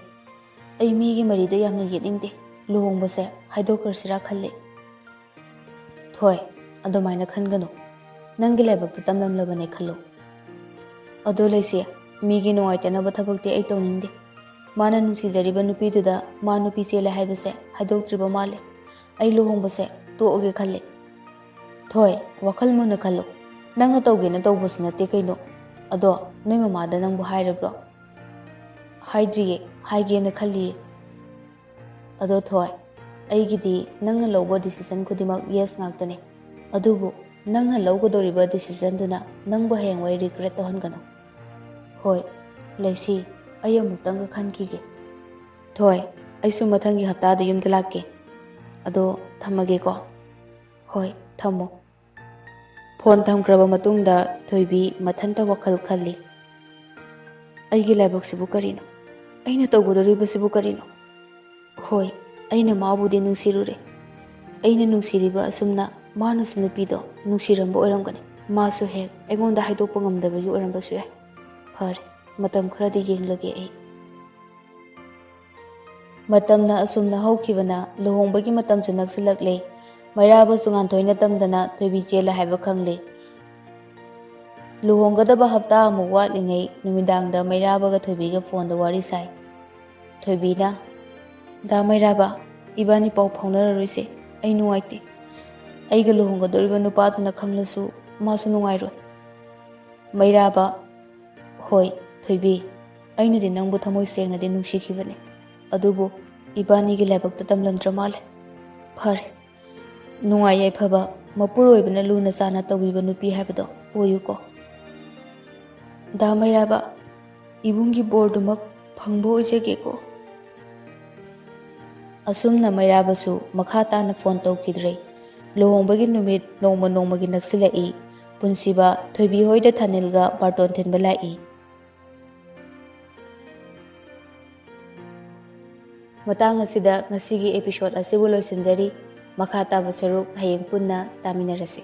ꯑꯩ ꯃꯤꯒꯤ ꯃꯔꯤꯗ ꯌꯥꯝꯅ ꯌꯦꯠꯅꯤꯡꯗꯦ꯫ ꯂꯨꯍꯣꯡꯕꯁꯦ ꯍꯥꯏꯗꯣꯛꯈ꯭ꯔꯁꯤꯔꯥ ꯈꯜꯂꯦ꯫" "ꯊꯣꯏ, ꯑꯗꯨꯃꯥꯏꯅ ꯈꯟꯒꯅꯨ꯫ ꯅꯪꯒꯤ ꯂꯥꯏꯕꯛꯇ ꯇꯝꯂꯝꯂꯕꯅꯦ ꯈꯜꯂꯨ꯫" "ꯑꯗꯣ ꯂꯩꯁꯤ, ꯃꯤꯒꯤ ꯅꯨꯡꯉꯥꯏꯇꯅꯕ ꯊꯕꯛꯇꯤ ꯑꯩ ꯇꯧꯅꯤꯡꯗꯦ꯫ ꯃꯥꯅ ꯅꯨꯡꯁꯤꯖꯔꯤꯕ ꯅꯨꯄꯤꯗꯨꯗ ꯃꯥ ꯅꯨꯄꯤ ꯆꯦꯜꯂꯦ ꯍꯥꯏꯕꯁꯦ ꯍꯥꯏꯗꯣꯛꯇ꯭ꯔꯤꯕ ꯃꯥꯜꯂꯦ꯫ ꯑꯩ ꯂꯨꯍꯣꯡꯕꯁꯦ ꯇꯣꯛꯑꯒꯦ ꯈꯜꯂꯦ꯫" "ꯊꯣꯏ, ꯋꯥꯈꯜ ꯃꯨꯟꯅ ꯈꯜꯂꯨ꯫ ꯅꯪꯅ ꯇꯧꯒꯦꯅ ꯇꯧꯕꯁꯨ ꯅꯠꯇꯦ ꯀꯩꯅꯣ꯫ ꯑꯗꯣ ꯅꯣꯏ ꯃꯃꯥꯗ ꯅꯪꯕꯨ ꯍꯥꯏꯔꯕ꯭ꯔꯣ?" "ꯍꯥꯏꯗ꯭ꯔꯤꯌꯦ, ꯍꯥꯏꯒꯦꯅ ꯈꯜꯂꯤꯌꯦ꯫" "ꯑꯗꯣ ꯊꯣꯏ, ꯑꯩꯒꯤꯗꯤ ꯅꯪꯅ ꯂꯧꯕ decision ꯈꯨꯗꯤꯡꯃꯛ yes ꯉꯥꯛꯇꯅꯦ꯫ ꯑꯗꯨꯕꯨ ꯅꯪꯅ ꯂꯧꯒꯗꯧꯔꯤꯕ decisionꯗꯨꯅ ꯅꯪꯕꯨ ꯍꯌꯦꯡꯋꯥꯏ regret ꯇꯧꯍꯟꯒꯅꯨ꯫" "ꯍꯣꯏ, ꯂꯩꯁꯤ, ꯑꯩ ꯑꯃꯨꯛꯇꯪꯒ ꯈꯟꯈꯤꯒꯦ꯫" ꯊꯣꯏ, ꯑꯩꯁꯨ ꯃꯊꯪꯒꯤ ꯍꯞꯇꯥꯗ ꯌꯨꯝꯗ ꯂꯥꯛꯀꯦ꯫ ꯑꯗꯣ ꯊꯝꯃꯒꯦꯀꯣ꯫ ꯍꯣꯏ, ꯊꯝꯃꯣ꯫ ꯐꯣꯟ ꯊꯝꯈ꯭ꯔꯕ ꯃꯇꯨꯡꯗ ꯊꯣꯏꯕꯤ ꯃꯊꯟꯇ ꯋꯥꯈꯜ ꯈꯜꯂꯤ꯫ "ꯑꯩꯒꯤ ꯂꯥꯏꯕꯛꯁꯤꯕꯨ ꯀꯔꯤꯅꯣ? ꯑꯩꯅ ꯇꯧꯒꯗꯧꯔꯤꯕꯁꯤꯕꯨ ꯀꯔꯤꯅꯣ? ꯍꯣꯏ, ꯑꯩꯅ ꯃꯥꯕꯨꯗꯤ ꯅꯨꯡꯁꯤꯔꯨꯔꯦ꯫ ꯑꯩꯅ ꯅꯨꯡꯁꯤꯔꯤꯕ ꯑꯁꯨꯝꯅ ꯃꯥꯅꯁꯨ ꯅꯨꯄꯤꯗꯣ ꯅꯨꯡꯁꯤꯔꯝꯕ ꯑꯣꯏꯔꯝꯒꯅꯤ꯫ ꯃꯥꯁꯨ ꯍꯦꯛ ꯑꯩꯉꯣꯟꯗ ꯍꯥꯏꯗꯣꯛꯄ ꯉꯝꯗꯕꯒꯤ ꯑꯣꯏꯔꯝꯕꯁꯨ ꯌꯥꯏ꯫ ꯐꯔꯦ, ꯃꯇꯝ ꯈꯔꯗꯤ ꯌꯦꯡꯂꯒꯦ ꯑꯩ꯫" ꯃꯇꯝꯅ ꯑꯁꯨꯝꯅ ꯍꯧꯈꯤꯕꯅ ꯂꯨꯍꯣꯡꯕꯒꯤ ꯃꯇꯝꯁꯨ ꯅꯛꯁꯤꯜꯂꯛꯂꯦ꯫ ꯃꯩꯔꯥꯕꯁꯨ ꯉꯥꯟꯊꯣꯏꯅ ꯇꯝꯗꯅ ꯊꯣꯏꯕꯤ ꯆꯦꯜꯂꯦ ꯍꯥꯏꯕ ꯈꯪꯂꯦ꯫ ꯂꯨꯍꯣꯡꯒꯗꯕ ꯍꯞꯇꯥ ꯑꯃꯨꯛ ꯋꯥꯠꯂꯤꯉꯩ ꯅꯨꯃꯤꯗꯥꯡꯗ ꯃꯩꯔꯥꯕꯒ ꯊꯣꯏꯕꯤꯒ ꯐꯣꯟꯗ ꯋꯥꯔꯤ ꯁꯥꯏ꯫ ꯊꯣꯏꯕꯤꯅ, "ꯗꯥ ꯃꯩꯔꯥꯕ, ꯏꯕꯥꯅꯤ ꯄꯥꯎ ꯐꯥꯎꯅꯔꯔꯣꯏꯁꯦ꯫ ꯑꯩ ꯅꯨꯡꯉꯥꯏꯇꯦ꯫ ꯑꯩꯒ ꯂꯨꯍꯣꯡꯒꯗꯧꯔꯤꯕ ꯅꯨꯄꯥꯗꯨꯅ ꯈꯪꯂꯁꯨ ꯃꯥꯁꯨ ꯅꯨꯡꯉꯥꯏꯔꯣꯏ꯫" ꯃꯩꯔꯥꯕ, "ꯍꯣꯏ, ꯊꯣꯏꯕꯤ, ꯑꯩꯅꯗꯤ ꯅꯪꯕꯨ ꯊꯃꯣꯏ ꯁꯦꯡꯅꯗꯤ ꯅꯨꯡꯁꯤꯈꯤꯕꯅꯤ꯫ ꯑꯗꯨꯕꯨ ꯏꯕꯥꯅꯤꯒꯤ ꯂꯥꯏꯕꯛꯇ ꯇꯝꯂꯝꯗ꯭ꯔ ꯃꯥꯜꯂꯦ꯫ ꯐꯔꯦ, ꯅꯨꯡꯉꯥꯏ ꯌꯥꯏꯐꯕ, ꯃꯄꯨꯔꯣꯏꯕꯅ ꯂꯨꯅ ꯆꯥꯟꯅ ꯇꯧꯕꯤꯕ ꯅꯨꯄꯤ ꯍꯥꯏꯕꯗꯣ ꯑꯣꯏꯌꯨꯀꯣ꯫ ꯗꯥ ꯃꯩꯔꯥꯕ, ꯏꯕꯨꯡꯒꯤ ꯕꯣꯔꯗꯨꯃꯛ ꯐꯪꯕ ꯑꯣꯏꯖꯒꯦꯀꯣ꯫" ꯑꯁꯨꯝꯅ ꯃꯩꯔꯥꯕꯁꯨ ꯃꯈꯥ ꯇꯥꯅ ꯐꯣꯟ ꯇꯧꯈꯤꯗ꯭ꯔꯦ꯫ ꯂꯨꯍꯣꯡꯕꯒꯤ ꯅꯨꯃꯤꯠ ꯅꯣꯡꯃ ꯅꯣꯡꯃꯒꯤ ꯅꯛꯁꯤꯜꯂꯛꯏ꯫ ꯄꯨꯟꯁꯤꯕ ꯊꯣꯏꯕꯤ ꯍꯣꯏꯗ ꯊꯥꯅꯤꯜꯒ ꯕꯥꯔꯇꯣꯟ ꯊꯤꯟꯕ ꯂꯥꯛꯏ꯫ ꯃꯇꯥꯡ ꯑꯁꯤꯗ ꯉꯁꯤꯒꯤ episode ꯑꯁꯤꯕꯨ ꯂꯣꯏꯁꯤꯟꯖꯔꯤ꯫ ꯃꯈꯥ ꯇꯥꯕ ꯁꯔꯨꯛ ꯍꯌꯦꯡ ꯄꯨꯟꯅ ꯇꯥꯃꯤꯟꯅꯔꯁꯤ꯫